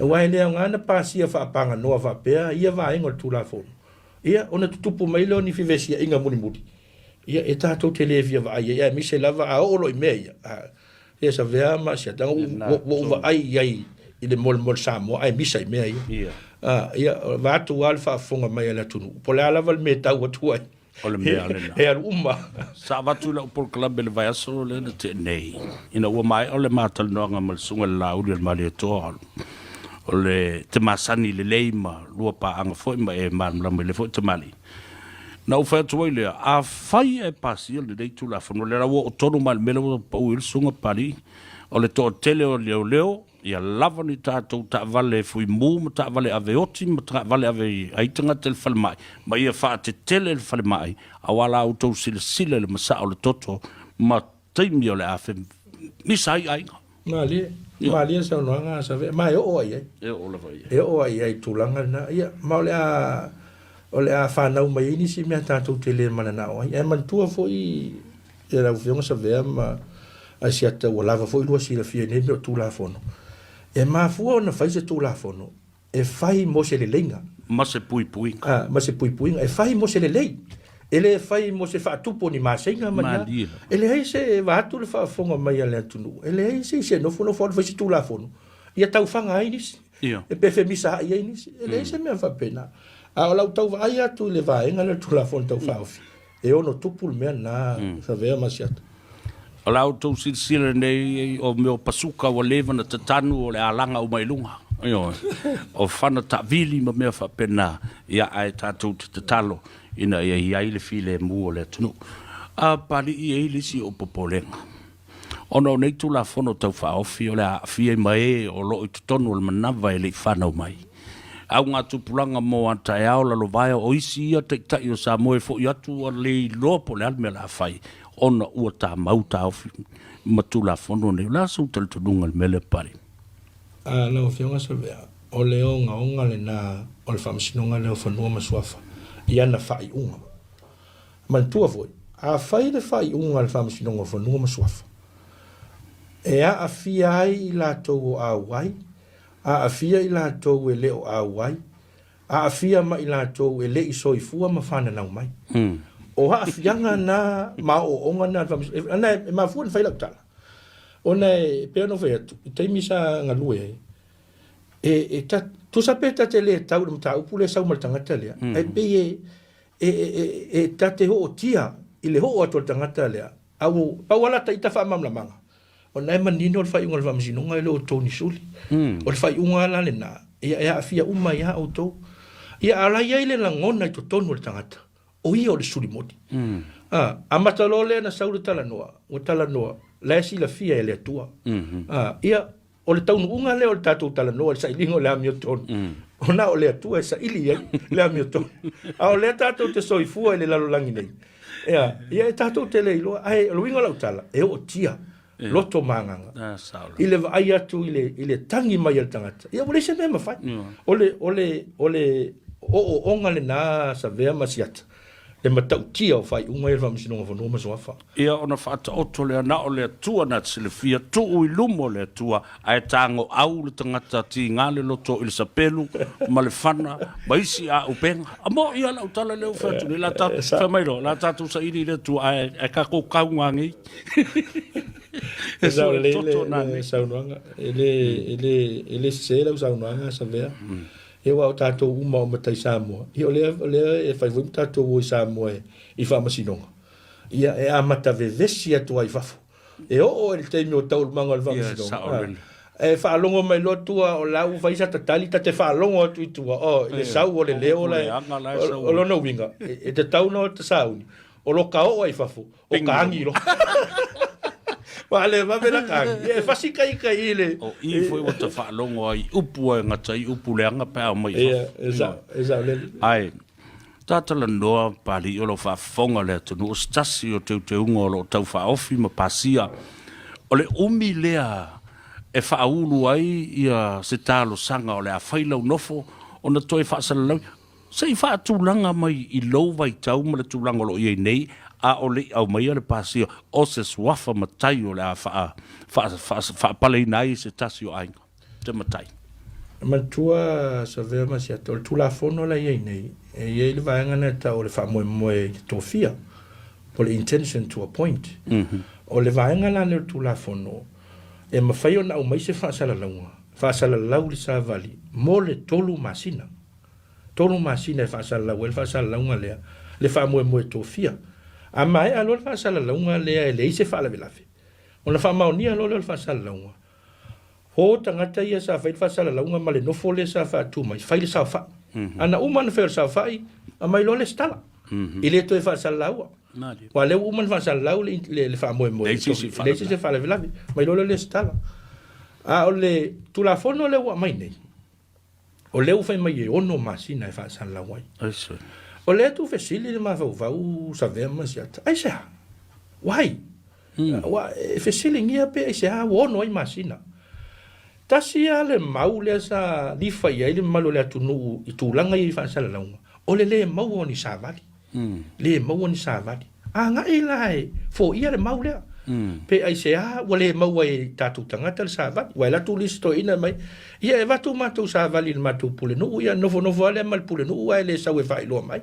Aua e le aoga ona pasia faapaganoa faapea ia vaega o le Tulafono, ia ona tutupu mai lea o ni fevesiaiga mulimuli, ia e tatou te le fia vaai ai, aemaise lava a oo loa i mea ia, Ia Savea ma Asiata, ua ou vaai i ai i le molemole Samoa ae misa i mea ia. Ia, vaeatu lava le faafofoga mai a le atunuu, po o le a lava le mea e tau atu ai. O le mea lena. E alu uma. Sa avatu i lau polokalame i le vaiaso lea na tea nei, ina ua maea le ma talanoaga ma le Susuga i le Laauli o le Malietoa, o le te masani lelei ma lua paaga foi ma e malamalama i lea foi tamalii. Na ou fai atu ai lea, afai ae pasia lenei Tulafono, o lea la ua oo tonu mai i le mea lea ua pau i ai le Susuga Papalii, o le toatele o leoleo, ia lava ni tatou taavale fuimu ma taavale ave oti ma taavale ave ai tagata i le falemai, ma ia faatetele le falemai, aua la outou silasila i le masaa o le toto ma taimi o le a femisa ai aiga. Malie, malie le saunoaga a Savea, ma e oo ai ai. E oo lava i ai. E oo ai ai i tulaga lena. Ia, ma o le a, o le a fanau mai ai nisi mea tatou te le mananao ai. Ae manatua foi e lau Afioga Savea ma Asiata ua lava foi lua silafia i nei mea o Tulafono. E mafua ona fai se Tulafono E fai mo se leleiga. Ma se puipuiga. A, ma se puipuiga. E fai mo se lelei. E le fai mo se faatupu o ni maseiga ma ni a. Malie lava. E leai se, vaeatu le faafofoga mai a le atunuu, e leai se isi e nofonofo alu fai se Tulafono, ia taufaga ai nisi. E pefemisaai ai nisi. E leai se mea faapena. A o lau tau vaai atu i le vaega lea o le Tulafono Tau Faaofi, e ono tupu le mea lena, Savea ma Asiata. O la outou silasila nei o mea o pasuka ua leva ona tatanu o le alaga uma i luga. Ioe. O fana taavili ma mea faapena, ia ae tatou te tatalo ina ia i ai le filemu o le atunuu. A Papalii, e i ai le isi ou popolega. Ona o nei Tulafono Tau Faaofi o le a aafia ai ma e o lo o i totonu o le manava e le i fanau mai. Augatupulaga mo a taeao lalovaea o isi ia taitai o Samoa e foi atu ua le iloa po o le a le mea o le a fai ona ua tamau taofi ma Tulafono nei. O le a sou talitonuga i le mea lea Papalii? A, lau Afioga Savea, o le ogaoga lena o le Faamasinoga lea o Fanua ma Suafa i ana faaiuga. Manatua foi, a fai le faaiuga a le Faamasinoga o Fanua ma Suafa, e aafia ai i latou o auai, aafia i latou e le o auai, aafia ma i latou e le i soifua ma fananau mai. O aafiaga na ma ooooga na a le Faamasinoga, ana e mafua ona fai lau tala, ona e pei ona ou fai atu, i taimi sa galue ai, e tusa pe ta te le tau i le mataupu lea e sau ma le tagata lea, ae pei e e ta te hootia i le hoo atu o le tagata lea, a ua pau a lata ita faamalamalamaga, o lena e manino le faaiuga o le Faamasinoga e le o outou ni suli. O le faaiuga la lena, ia e aafia uma ai lava outou. Ia a o la e i ai le lagona i totonu o le tagata, o ia o le suli moni. A, amata loa lea na sau le talanoa, ua talanoa, la e silafia e le Atua. A, ia, O le taunuuga lea o le tatou talanoa i le sailiga o le amiotonu, ona o le Atua e saili i ai le amiotonu. A o lea tatou te soifua i le lalolagi nei, ia, ia e tatou te le iloa. Ae o le uiga o lau tala, e ootia loto ma agaga i le vaai atu i le, i le tagi mai a le tagata. Ia ua leai se mea e mafai. O le, o le, o le ooooga lena Savea ma Siata le matautia o faaiuga ia o le Faamasinoga o Fanua ma Suafa. Ia ona faataoto lea na o le Atua na te silafia, tuu i luma o le Atua, ae tagoau le tagata tiga le loto i le sapelu ma le fana ma isi aaupega. A moʻi lava lau tala lea ua fai atu nei, la ta, fai mai loa, la tatou saili i le Atua, ae, ae tatou kauga nei. E sao lelei le saunoaga, e le, e le, e le sese lau saunoaga Savea. Ia aua o tatou uma o matai Samoa, ia o lea, o lea e fai foi ma tatou o i Samoa e, i faamasinoga. Ia e amata vevesi atu ai i fafo. E oo i le taimi o taualumaga o le faamasinoga, a, e faalogo mai loa tua o la ua fai sata tali, ta te faalogo atu i tua, oh, i le sau o le leo la e, o lona uiga, e tatau ona ota sauni, o lo ka oo ai i fafo, o ka agi loa. Ua le vave la ka agi. Ia e fasi kai kai i le... O i foi ua ta faalogo ai i upu e gata ai upu leaga pe a omai i fafo. Ia, e sao, e sao lele. Ae, Talanoa Papalii o lo o faafofoga le atunuu, o se tasi o teuteuga o lo o tau faaofi ma pasia, o le umi lea e faaulu ai ia se talosaga o le a fai lau nofo ona toe faasalalau, se i faatulaga mai i lou vaitau ma le tulaga o lo o i ai nei, a o le i aumaia le pasia o se suafa matai o le a faapaleina ai se tasi o aiga. te matai. Manatua Savea ma Siata, o le Tulafono la e i ai nei, e i ai le vaega lea e tau o le faamoemoe i le tofia, po o le intention to appoint. O le vaega la lea o le Tulafono, e mafai ona aumai se faasalalauga, faasalalau le savali mo le tolu masina. Tolu masina e faasalalau ai le faasalalauga lea, le faamoemoe tofia. A maea loa le faasalalauga lea e leai se faalavelave, ona faamaonia loa lea o le faasalalauga, O tagata ia sa fai le faasalalauga ma le nofo lea sa faatu mai, fai le saofai. A na uma ona fai o le saofai, aumai loa lesitala. E le toe faasalalaua. Aua o lea ua uma ona faasalalau le faamoemoe, e leai se isi e faalavelave, aumai loa le lesitala. A o le Tulafono lea ua aumai nei, O lea ua fai mai e ono masina e faasalalau ai. O lea tuufesili le mafaufau Savea ma Siata, aisea? Why? Ua e fesiligia pe aisea ua ono ai masina? Tasi lava le mau lea sa lifa i ai le mamalu o le atunuu i tulaga ia i faasalalauga, o le le maua o ni savali. Le maua ni savali. Agai la e foia le mau lea. Pe aisea ua le maua ai e tatou tagata le savali. Ua alu atu le isi toeaina mai, ia e avatu matou savali i le matou pulenuu, ia nofonofo lava lea ma le pulenuu ae le sau e faailoa mai.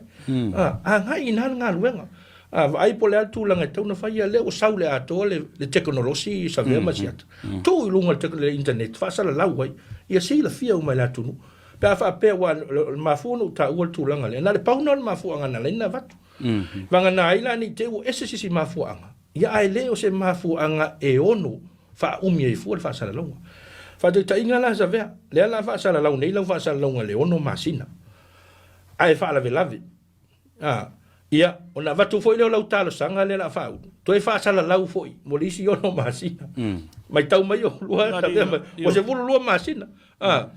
Agai i ina le galuega. A vaai po o le a le tulaga e tatau ona fai, ia lea ua sau i le atoa le tekonolosi i Savea ma Siata. Tuu i luga o le internet, faasalalau ai. Ia silafia uma e le atunuu. Pe a faapea aua o le mafua ona ou taua le tulaga lea, na o le pau lena o le mafuaaga na ala ai ona avatu. Vagana ai la ne i te i ua ese se isi mafuaaga, ia ae le o se mafuaaga e ono faaumi ai fua le faasalalauga. Faataitaiga la Savea, lea la faasalalau nei lau faasalalauga i le 6 masina, ae faalavelave. A, ia, ona avatu foi lea o lau talosaga lea o le a faaulu, toe faasalalau foi mo le isi 6 masina. Matau mai oulua, Savea mai, ua 12 masina. A,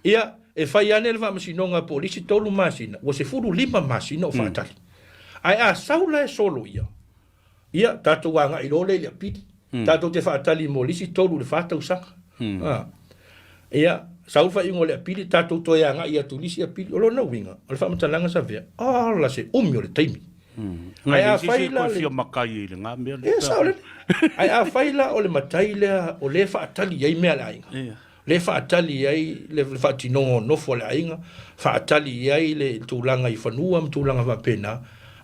ia, e fai ane le faamasinoga po o le isi 3 masina, ua 15 masina o faatali. Ae a sau la e soloia, Ia, tatou agai loa lea i le apili. Tatou te faatali mo le isi 3 i le 4 tausaga. A. Ia, sau le faaiuga o le apili, tatou toe agai atu i le isi apili. O lona uiga, o le faamatalaga Savea, ola se umi o le taimi. Ae afai la le... fia matai i lena mea lea. Ia, sao lelei. Ae afai la o le matai lea o lea e faatali ai mea a le aiga. Ia. Lea e faatali ai le faatinoga o nofo a le aiga, faatali ai le tulaga i fanua ma tulaga faapena,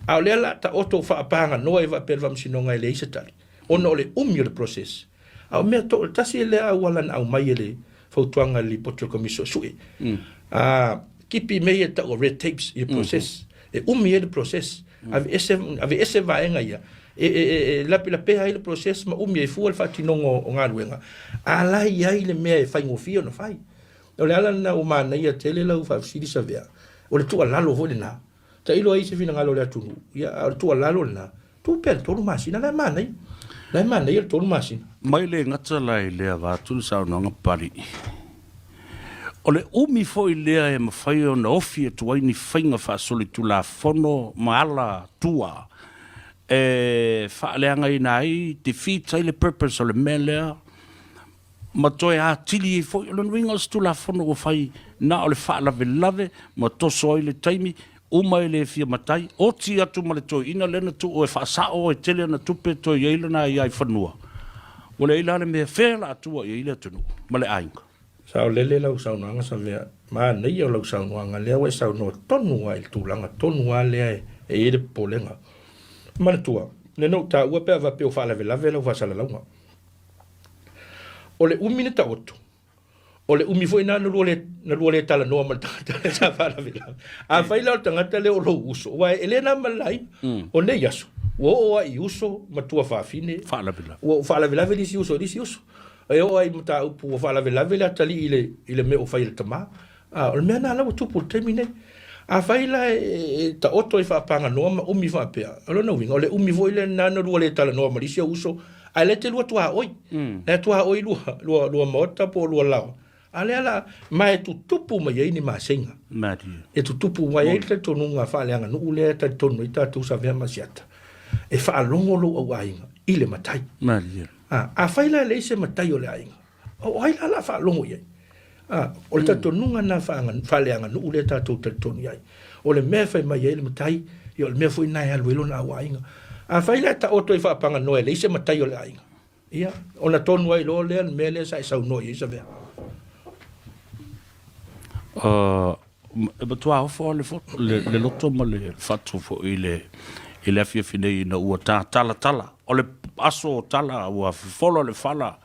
a o lea o le a taoto faapaganoa ai faapea le Faamasinoga e leai se tali, ona o le umi o le process. A o mea tasi lea auala na aumai e le fautuaga i le Lipoti o le Komisi Suesue, a kipi mea ia e tau o red tapes i le process, e umi ai le process, aveese, aveese vaega ia, e, e, e, e lapelapea ai le process ma umi ai fua le faatinoga o galuega, a la e i ai le mea e faigofie ona fai. O le ala lena ua manaia tele lau faafesili Savea, o le tuualalo foi lena. Tailo ai se finagalo o le atunuu, ia, a o le tuualalo lena, tuu pea le 3 masina, la e manaia. La e manaia le 3 masina. Mai le gata la i lea vaeatu le saunoaga Papalii. O le umi foi lea e mafai ona ofi atu ai ni faiga faasolitulafono ma ala tua e faaleagaina ai, defeat ai le purpose o le mea lea ma toe atili ai foi. O lona uiga o se Tulafono ua fai na o le faalavelave ma toso ai le taimi, uma e le fia matai, oti atu ma le toeaina lea na tuu e faasao e tele ana tupe toe i ai lana aia i fanua. Ua leai la le mea fea la tua i ai le atunuu ma le aiga. Saolele lau saunoaga Savea, manaia o lau saunoaga lea ua e saunoa tonu lava i le tulaga tonu lava lea e i ai le popolega. Manatua, lea na ou taua pe a faapea ua faalavelave lau faasalalauga. O le umi na taoto, o le umi foi na na lua le, na lua le talanoa ma le tagata lea sa faalavelave. Afai la o le tagata lea o lou uso, aua e le na ma le laina. O nei aso, ua oo lava i uso ma tuafafine. Faalavelave. Ua faalavelave le isi uso i le isi uso. E oo lava i mataupu ua faalavelave le atalii i le, i le mea ua fai e le tama. A, o le mea lena la ua tupu i le taimi nei. Afai la e taoto e faapaganoa ma umi faapea, o lona uiga, o le umi foi lena na lua le talanoa ma le isi ou uso, ae la e te lua tuaoi. La e tuaoi lua, lua, lua maota po o lua laoa. A lea la, ma e tutupu mai ai ni maseiga. Malie. E tutupu mai ai le talitonuga faaleaganuu lea e talitonu ai tatou Savea ma Asiata. E faalogo lou auaiga i le matai. Malie. A, afai la e leai se matai o le aiga, O ai la o le a faalogo i ai? A, o le talitonuga lena faaleaganuu lea tatou talitonu i ai. O le mea e fai mai ai le matai, ia o le mea foi lena e alu ai lona auaiga. Afai la e taoto ai faapaganoa e leai se matai o le aiga, ia, ona tonu ai loa lea le mea lea sa e saunoa i ai Savea. E matua ofo lava le loto ma le fatu foi i le i le afiafi nei ina ua tatalatala. O le aso o tala ua fofola le fala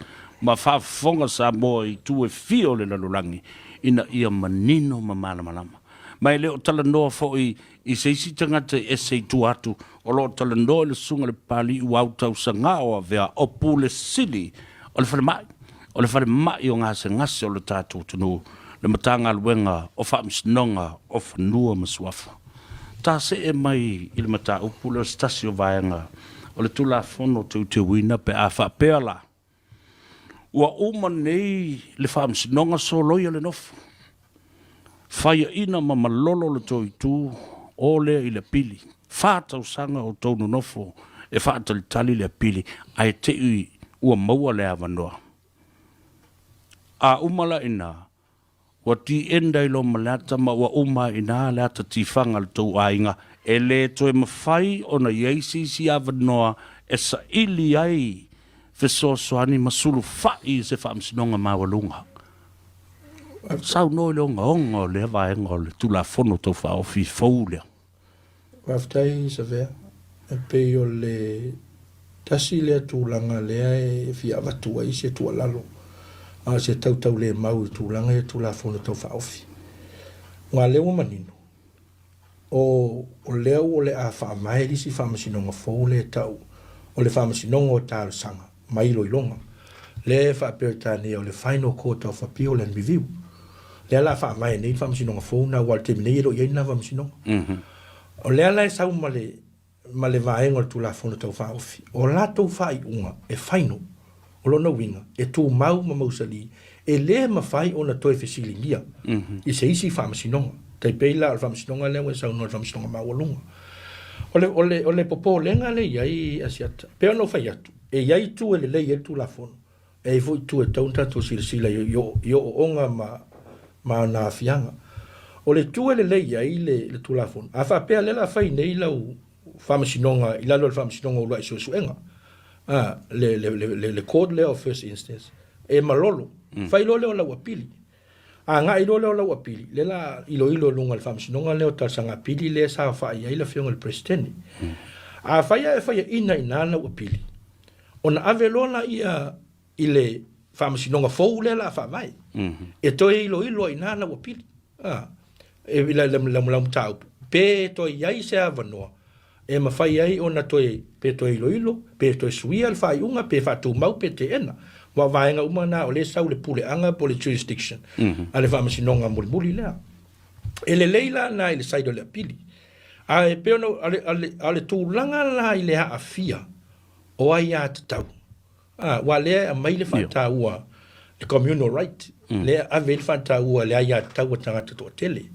ma faafofoga Samoa i itu e fia o le lalolagi ina ia manino ma malamalama. Ma e le o talanoa foi i se isi tagata e ese i tua atu, o lo o talanoa i le Susuga i le Papalii ua autausaga o avea o Pule Sili o le Falemai, o le falemai o gasegase o le tatou atunuu, le Matagaluega o Faamasinoga o Fanua ma Suafa. Ta see mai i le mataupu lea o se tasi o vaega o le Tulafono Teuteuina pe a faapea la, ua uma nei le Faamasinoga soloia le nofo, faiaina ma malolo le tou itu, o lea i le apili, fa tausaga o tou nonofo e faatalitali le apili ae te i ua maua le avanoa. A uma la ina, ua the-end ai loa ma le ata ma ua uma ai ina le ata tifaga a le tou aiga, e le toe mafai ona i ai se isi avanoa e saili ai fesoasoani ma sulufai i se faamasinoga maualuga. Saunoa i le ogaoga o lea vaega o le Tulafono Tau Faaofi fou lea. Faafetai Savea. E pei o le tasi lea tulaga lea e fia avatu ai se tuualalo. a o se tautaulemau i tulaga ia Tulafono Tau Faaofi. Aua lea ua manino, o o lea ua o le a faavae le isi faamasinoga fou lea e tau o le Faamasinoga o Talosaga ma Iloiloga, lea e faa-Peretania o le Final Court of Appeal and Review. Lea o le a faavae nei le faamasinoga fou lena aua o le taimi nei e le o i ai lena faamasinoga. O lea la e sau ma le ma le vaega o le Tulafono Tau Faaofi, o latou faaiuga e final, o lona uiga, e tumau ma mausali, e le mafai ona toe fesiligia i se isi faamasinoga. Tai pei la o le faamasinoga lea ua e saunoa i le faamasinoga maualuga. O le, o le, o le popolega lea e i ai Asiata, e pei ona ou fai atu, e i ai itu e lelei ai le Tulafono, e i ai foi itu e tatau ona tatou silasila i, i ooooga ma, ma ona aafiaga. O le itu e lelei ai le, le Tulafono, a faapea lea o le a fai nei lau faamasinoga i lalo o le Faamasinoga o Uluai Suesuega, a, le, le, le, le, le court lea of first instance, e malolo, fai loa lea o lau apili. Agai loa lea o lau apili, lea la iloilo i luga o le Faamasinoga lea o Talosaga Apili lea e saofai ai le Afioga i le Peresetene. Afai ae faiaina i ina lau apili, ona ave loa laia i le Faamasinoga fou lea la faavae, e toe iloilo ai i ina lau apili, a, e, la, la, la, lau mataupu, pe toe i ai se avanoa e mafai ai ona toe, pe toe iloilo, pe toe suia le faaiuga, pe faatumau, pe teena. Aua o vaega uma na o lea e sau le puleaga po o le jurisdiction a le Faamasinoga mulimuli lea. E lelei la na i le side o le apili. Ae pei ona, a le, a le, a o le tulaga la i le aafia o aiatatau, a, aua lea e aumai le faataua, le communal right, lea e ave ai le faataua i le aiatatau a tagata toatele.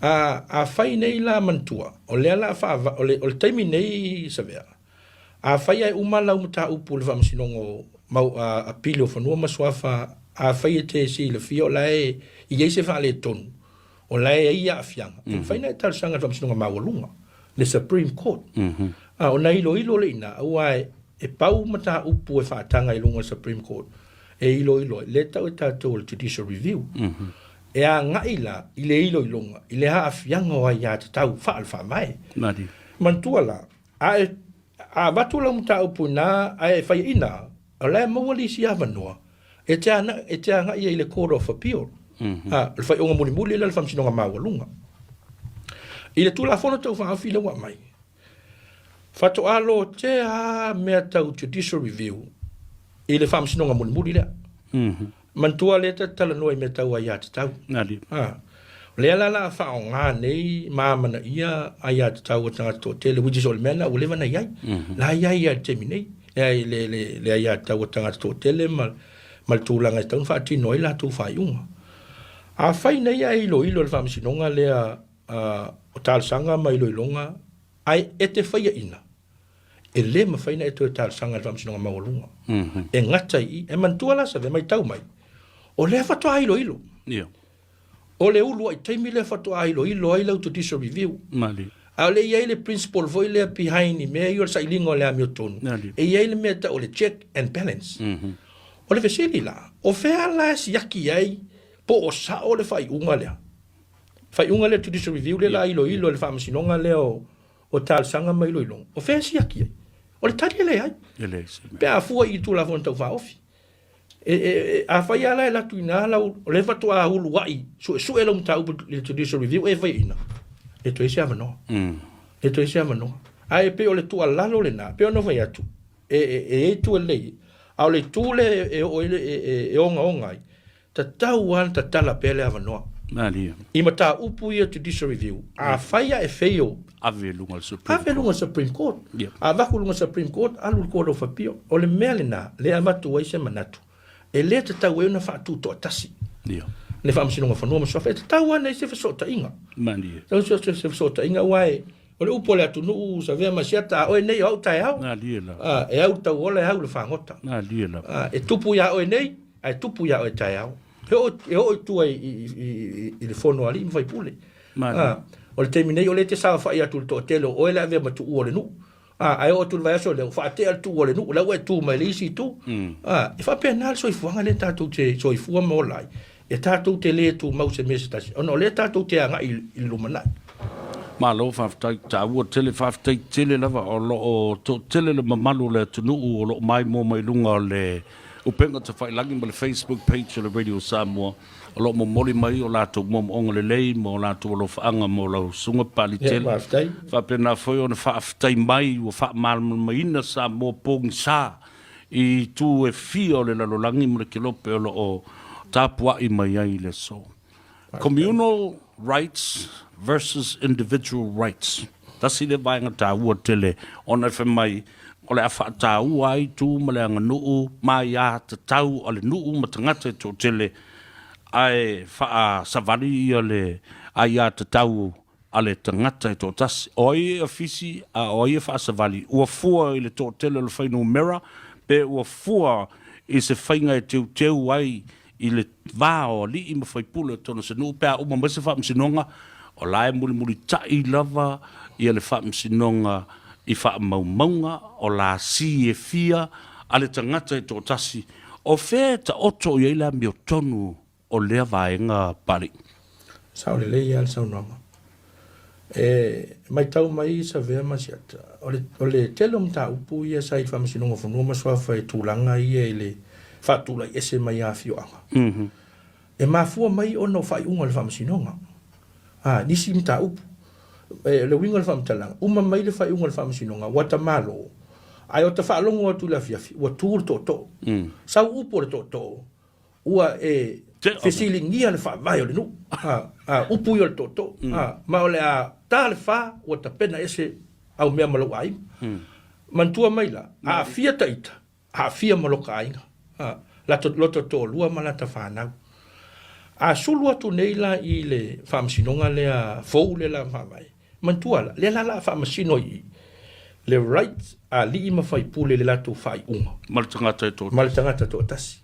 A, afai nei la manatua, o lea la faava, o le, o le taimi nei Savea, afai ae uma lau mataupu i le Faamasinoga o mau, a, Apili o Fanua ma Suafa, afai e te silafia o la e i ai se faaletonu, o la e i ai aafiaga, e mafai ona e talosaga i le Faamasinoga Maualuga, le Supreme Court. A, ona iloilo lea i ina, aua e pau mataupu e faataga i luga o le Supreme Court e iloilo ai, lea e tau e tatou o le Judicial Review. E agai la i le iloiloga i le aafiaga o aiatatau faale-faavae. Manatua la, a e a avatu lau mataupu i ina ae e faiaina, O la e maua le isi avanoa e te ana, e te agai ai i le Court of Appeal. A, o le faaiuga mulimuli lea o le Faamasinoga Maualuga. I le Tulafono Tau Faaofi lea ua aumai, faatoa lotea lava mea tau judicial review i le Faamasinoga mulimuli lea. Manatua lea ta te talanoa i mea tau aiatatau. A, o lea la la a faaaoga nei ma amanaia aiatatau a tagata toatele, which is o le mea lena ua leva ona i ai. La e i ai lava i le taimi nei, le, le, le, le aiatatau a tagata toatele ma, ma le tulaga e tatau ona faatino ai latou faaiuga. Afai nei ae iloilo e le Faamasinoga lea o talosaga ma iloiloga ae e te faiaina, e le mafai ona e toe talosaga i le Faamasinoga Maualuga. E gata i i. E manatua la Save, matau mai, o lea faatoa iloilo. Ia. O le uluai taimi lea faatoa iloilo ai lau judicial review. Malie. A o lea e i ai le principle foi lea behind i mea ia o le sailiga o le amiotonu. Malie. E i ai le mea e tau o le check and balance. O le fesili la, o fea la e siaki ai po o sao le faaiuga lea? Faaiuga lea judicial review lea la iloilo e le Faamasinoga lea o o talosaga ma iloiloga, o fea e siaki ai? O le tali e leai. E leai se mea. Pe a fua i Tulafono Tau Faaofi. E, e, e, afai lava la e alu atu i ina lau, o lea faatoa uluai suesue lau mataupu i le judicial review e faiaina, e toe i se avanoa. E toe i se avanoa. Ae e pei o le tuualalo lena, e pei ona fai atu, e, e, e i ai itu e lelei, a o le itu lea e, e oo ai le, e, e, e ogaoga ai, Tatau lava ona tatala pea le avanoa. Malie. I mataupu ia judicial review, afai a e fail, Ave i luga o le Supreme ave i luga o le Supreme Court. Yep. A avatu i luga o le Supreme Court, alu i le Court of Appeal. O le mea lena, lea e avatu ai se manatu, e le tatau ai ona faatutoatasi Ia. le Faamasinoga o Fanua ma Suafa. E tatau lava ona i ai se fesootaiga. Malie. Tatau ona i ai se fesootaiga aua e, o le upu a le atunuu, Savea ma Siata, a oe nei o au taeao. Malie lava. A, e au le tauola, e au le fagota. Malie lava. A, e tupu iā oe nei, Ae tupu iā oe taeao. E oo, e oo i tua i, i, i, i le fono a alii ma faipule. Malie. A, o le taimi nei o lea e te saofai atu i le toatele o oe le avea ma tuua o le nuu. A, ae oo atu i le vaiaso lea ua faatea le tuua o le nuu, la ua e tu mai le isi itu. A, e faapena le soifuaga lea tatou te soifua ma ola ai. E tatou te le tumau se mea se tasi, ona o lea tatou te agai i le lumanai. Malo faafetai, taua tele, faafetai tele lava o lo o toatele le mamalu o le atunuu o lo o maimoa mai luga o le. Upega Tafailagi ma le Facebook page o le Radio Samoa o lo o momoli mai o latou moomooga lelei ma o latou alofaaga mo lau Susuga Papalii Ia, tele. faafetai. Faapena foi ona faafetai mai ua faamalamalamaina Samoa pogisa i itu e fia o le lalolagi ma le kelope o lo o tapuai mai ai i le aso. Communal rights versus individual rights. Tasi lea vaega taua tele ona e fai mai o le a faataua ai tu ma le aganuu ma aia tatau a le nuu ma tagata e toatele ae faasavali ia le aia tatau a le tagata e toatasi. O ai e afisi a o ai e faasavali? Ua fua i le toatele o le fuainumera pe ua fua i se faiga e teuteu ai i le va o alii ma faipule o totonu o se nuu pe a uma mai se faamasinoga, o la e mulimulitai lava ia le faamasinoga i faamaumauga o lasi e fia a le tagata e toatasi. O fea e taoto i ai le amiotonu o lea vaega Papalii? Sao lelei lava le saunoaga. E matau mai Savea ma Siata, o le, o le tele o mataupu ia sa i le Faamasinoga o Fanua ma Suafa i tulaga ia i le faatulai ese mai a afioaga. Mm -hmm. E mafua mai ona o faaiuga o le Faamasinoga. A, nisi mataupu. E, le uiga o le faamatalaga, uma mai le faaiuga o le Faamasinoga, ua ta malo, ae o ta faalogo atu i le afiafi, ua tu le tootoo. Mm. Sau upu o le tootoo, Ua e fesiligia le faavae o le nuu, a, a, upu ia o le tootoo, a, ma o le a ta le fa ua tapena ese au mea ma lou aiga. Manatua mai la, aafia ta ita, aafia ma loka aiga, a, lato, lota toalua ma lata fanau. A sulu atu nei la i le faamasinoga lea fou lea la faavae, manatua la, lea la la a faamasino i i le right a alii ma faipule i le latou faaiuga. Ma le tagata e toatasi. Ma le tagata toatasi.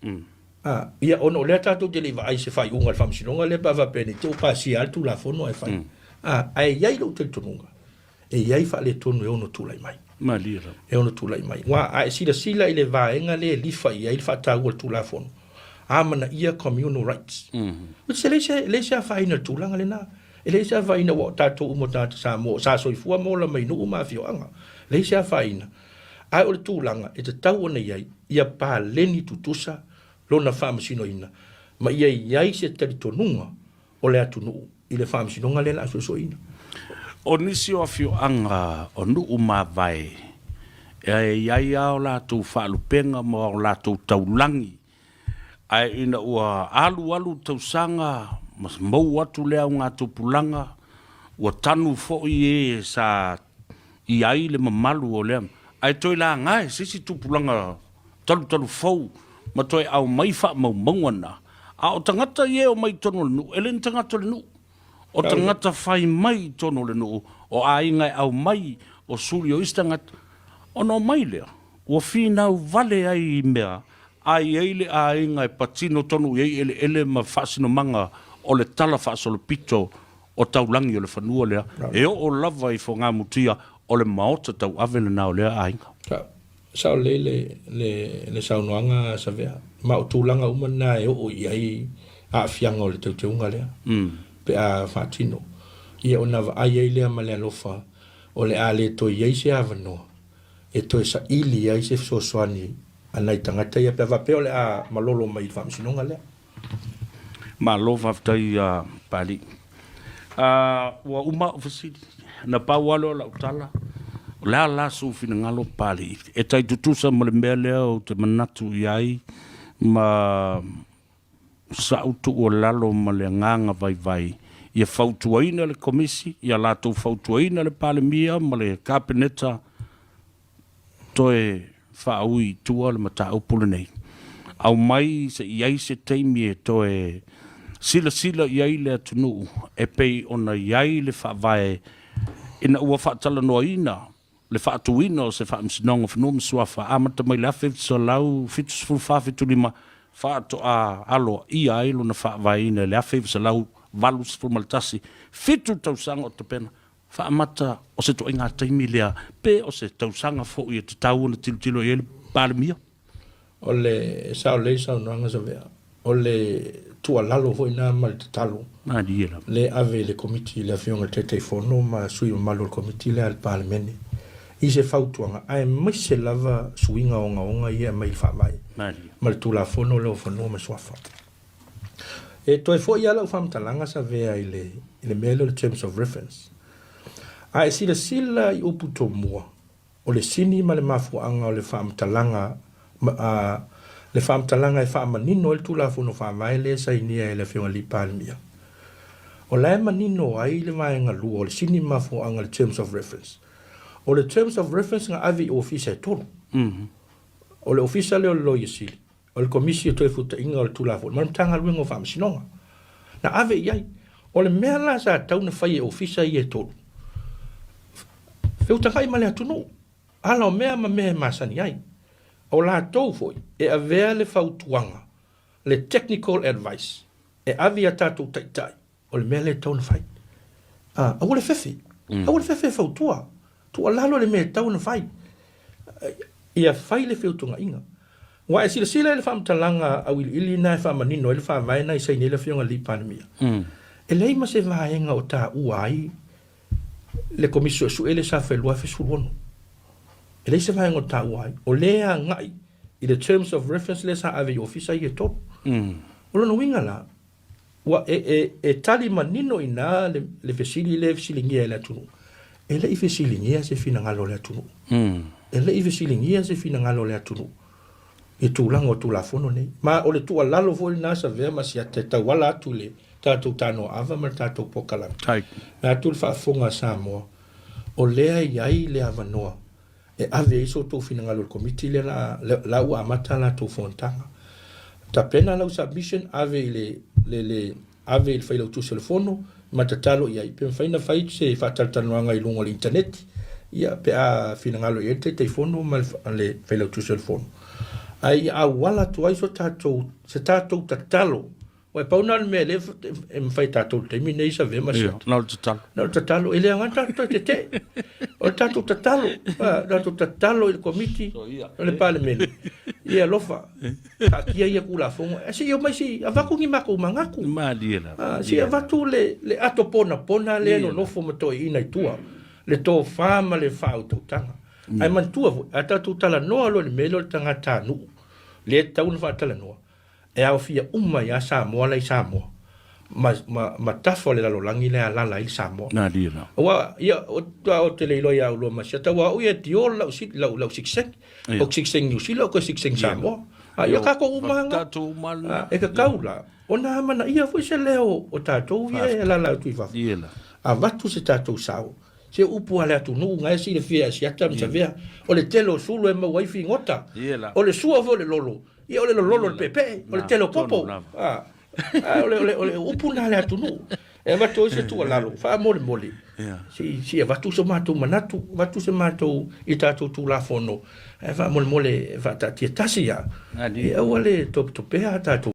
A, ia, ona o lea tatou te le i vaai i se faaiuga a le faamasinoga lea pe a faapea nei te ua pasia lava le Tulafono ae fai. A, ae i ai lou talitonuga, e i ai faaletonu e ono tulai mai. Malie lava. E ono tulai mai. Aua a e silasila i le vaega lea e lifa i ai le faataua o le Tulafono, amanaia communal rights. Which e leai se, leai se afaina i le tulaga lena. E leai se afaina aua o tatou uma o tagata Samoa sa soifua ma ola mai i nuu ma afioaga. Leai se afaina. Ae o le tulaga e tatau ona i ai, ia paleni tutusa lona faamasinoina ma ia i ai se talitonuga o le atunuu i le faamasinoga lea o le a suesueina. O nisi o afioaga o nuu mavae e i ai lava o latou faalupega ma o latou taulagi, ae ina ua alualu tausaga ma mou atu le augatupulaga, ua tanu foi e sa i ai le mamalu o lea, ae toe laga e se isi tupulaga talutalu fou ma toe aumai faamaumauga na. A o tagata ia e omai i totonu o le nuu, e le ni tagata o le nuu. O tagata fai mai i totonu o le nuu, o aiga e aumai, o suli o isi tagata, ona omai lea, ua finau vale ai i mea a i ai le aiga e patino tonu i ai eleele ma faasinomaga o le tala faasolopito o taulagi o le fanua lea, e oo lava i Fogamutia, o le maota tauave lena o lea aiga. Sao lelei le, le, le saunoaga a Savea, ma o tulaga uma na e oo i ai aafiaga o le teuteuga lea, pe a faatino. Ia ona vaai ai lea ma le alofa o le a le toe i ai se avanoa e toe saili ai se fesoasoani a nai tagata ia pe a faapea o le a malolo mai i le faamasinoga lea. Malo faafetai Papalii. Ua uma au fesili, na pau lava lea o lau tala, o le a la sou finagalo Papalii e tai tutusa ma le mea lea ou te manatu i ai ma sa'u tuualalo ma le agaga vaivai ia fautuaina le Komisi, ia latou fautuaina le Palemia ma le Kapeneta toe faaui i tua le mataupu lenei. Aumai se i ai se taimi e toe silasila i ai le atunuu e pei ona i ai le faavae ina ua faatalanoaina le faatuina o se Faamasinoga o Fanua ma Suafa amata mai le 1974, 75 faatoa aloaia ai lona faavaeina i le 1981, fitu tausaga o tapena Faamata o se ituaiga taimi lea pe o se tausaga foi e tatau ona tilotilo i ai le Palemia? O le sao lelei saunoaga Savea, o le tuualalo foi lena ma le tatalo Malie lava. le ave i le Komiti i le Afioga i le Taitaifono ma sui mamalu o le Komiti lea a le Palemene i se fautuaga aemaise lava suiga ogaoga ia e aumai i le Faavae. ma le Tulafono lea o Fanua ma Suafa. E toe foi lava lau faamatalaga Savea i le, i le mea lea o le Terms of Reference. A e silasila i upu tomua, o le sini ma le mafuaaga o le faamatalaga, a, le faamatalaga e faamanino ai le Tulafono Faavae lea e sainia e le Afioga i le Palemia. O la e manino ai le vaega lua o le sini ma mafuaaga, le Terms of Reference. O le Terms of Reference na ave i Ofisa e tolu. O le Ofisa lea o le Loia Sili, o le Komisi o Toefuataiga o le Tulafono ma le Matagaluega o Faamasinoga. Na ave i ai. O le mea la sa tatau ona fai e Ofisa ia e tolu, feutagai ma le atunuu, ala o mea ma mea e masani ai. O latou foi e avea le fautuaga, le technical advice, e ave i a tatou taitai, O le mea lea e tatau ona fai. A, aua le fefe. Aua le fefe e fautua. Tuualalo le mea e tatau ona fai. Ia fai le feutuagaiga. Ua e silasila i le faamatalaga auiliili na e faamanino ai le faavae na i saini ai le Afioga i le Alii Palemia. E leai ma se vaega o taua ai le Komisi Suesue lea sa fai i le 2016. E leai se vaega o taua ai. O lea e agai i le terms of reference lea sa ave i ofisa ia e tolu. O lona uiga la, Ua e, e, e tali manino i ina le, le fesili lea e fesiligia e le atunuu. E le i fesiligia se finagalo o le atunuu. E le i fesiligia se finagalo o le atunuu i tulaga o Tulafono nei. Ma o le tuualalo foi lena Savea ma Siata e tauala atu i le tatou Tanoaava ma le tatou Pokalame. Vae atu le faafofoga a Samoa, o lea e i ai le avanoa e ave ai so outou finagalo i le Komiti lea la, la ua amata a latou fonotaga. Tapena lau submission, ave i le, le, le, ave i le Failautusi o le Fono, ma tatalo i ai, pe mafai ona fai se faatalatalanoaga i luga o le initaneti, ia, pe a finagalo i ai le Taitaifono ma le, le Failautusi o le Fono. Ae ia auala atu ai so tatou, se tatou tatalo. Ua e pau na o le mea lea e mafai e tatou i le taimi nei Savea ma Siata. Na o le tatalo. Na o le tatalo. E le aoga tatou toe tetee. O le tatou tatalo. A, tatou tatalo i le Komiti o le Palemene. Ia alofa. Taatia ia Tulafono. E se i omai se i avatu ni matou manatu. Malie lava. A, se i avatu le, le ato ponapona lea e nonofo ma toeaiina i tua. Le tofa ma le faautautaga. Ae manatua foi, a tatou talanoa loa i le mea lea o le tagatanuu, lea e tatau ona faatalanoa, e aofia uma ai lava Samoa la i Samoa ma, ma, ma tafa o le lalolagi lea e alaala ai le Samoa. Nā lia la. Aua, ia, o, o te le iloa ia ulua ma siata, aua au ia diol lau, lau, lau sikiseni. Ia. O sikiseni Niu Sila, o koe sikiseni Samoa. A, ia kākou uma lava. Tātou uma lava. A, e kakau la, ona amanaia foi se leo o tātou ia e alaala atu i fafo. Ia la. Avatu se tātou sao, se upu a le atunuu na e silafia e Asiata ma Savea, o le tele o sulu e maua ai figota, o le sua foi o le lolo, ia o le lololo o le peepee, o le tele o popo. A, o le, o le, o le upu na a le atunuu. E avatu ai se tuualalo, faamolemole, se i avatu so matou manatu, avatu se matou i tatou Tulafono, ae faamolemole e faataatia tasi lava, ia aua le topetopea a tatou.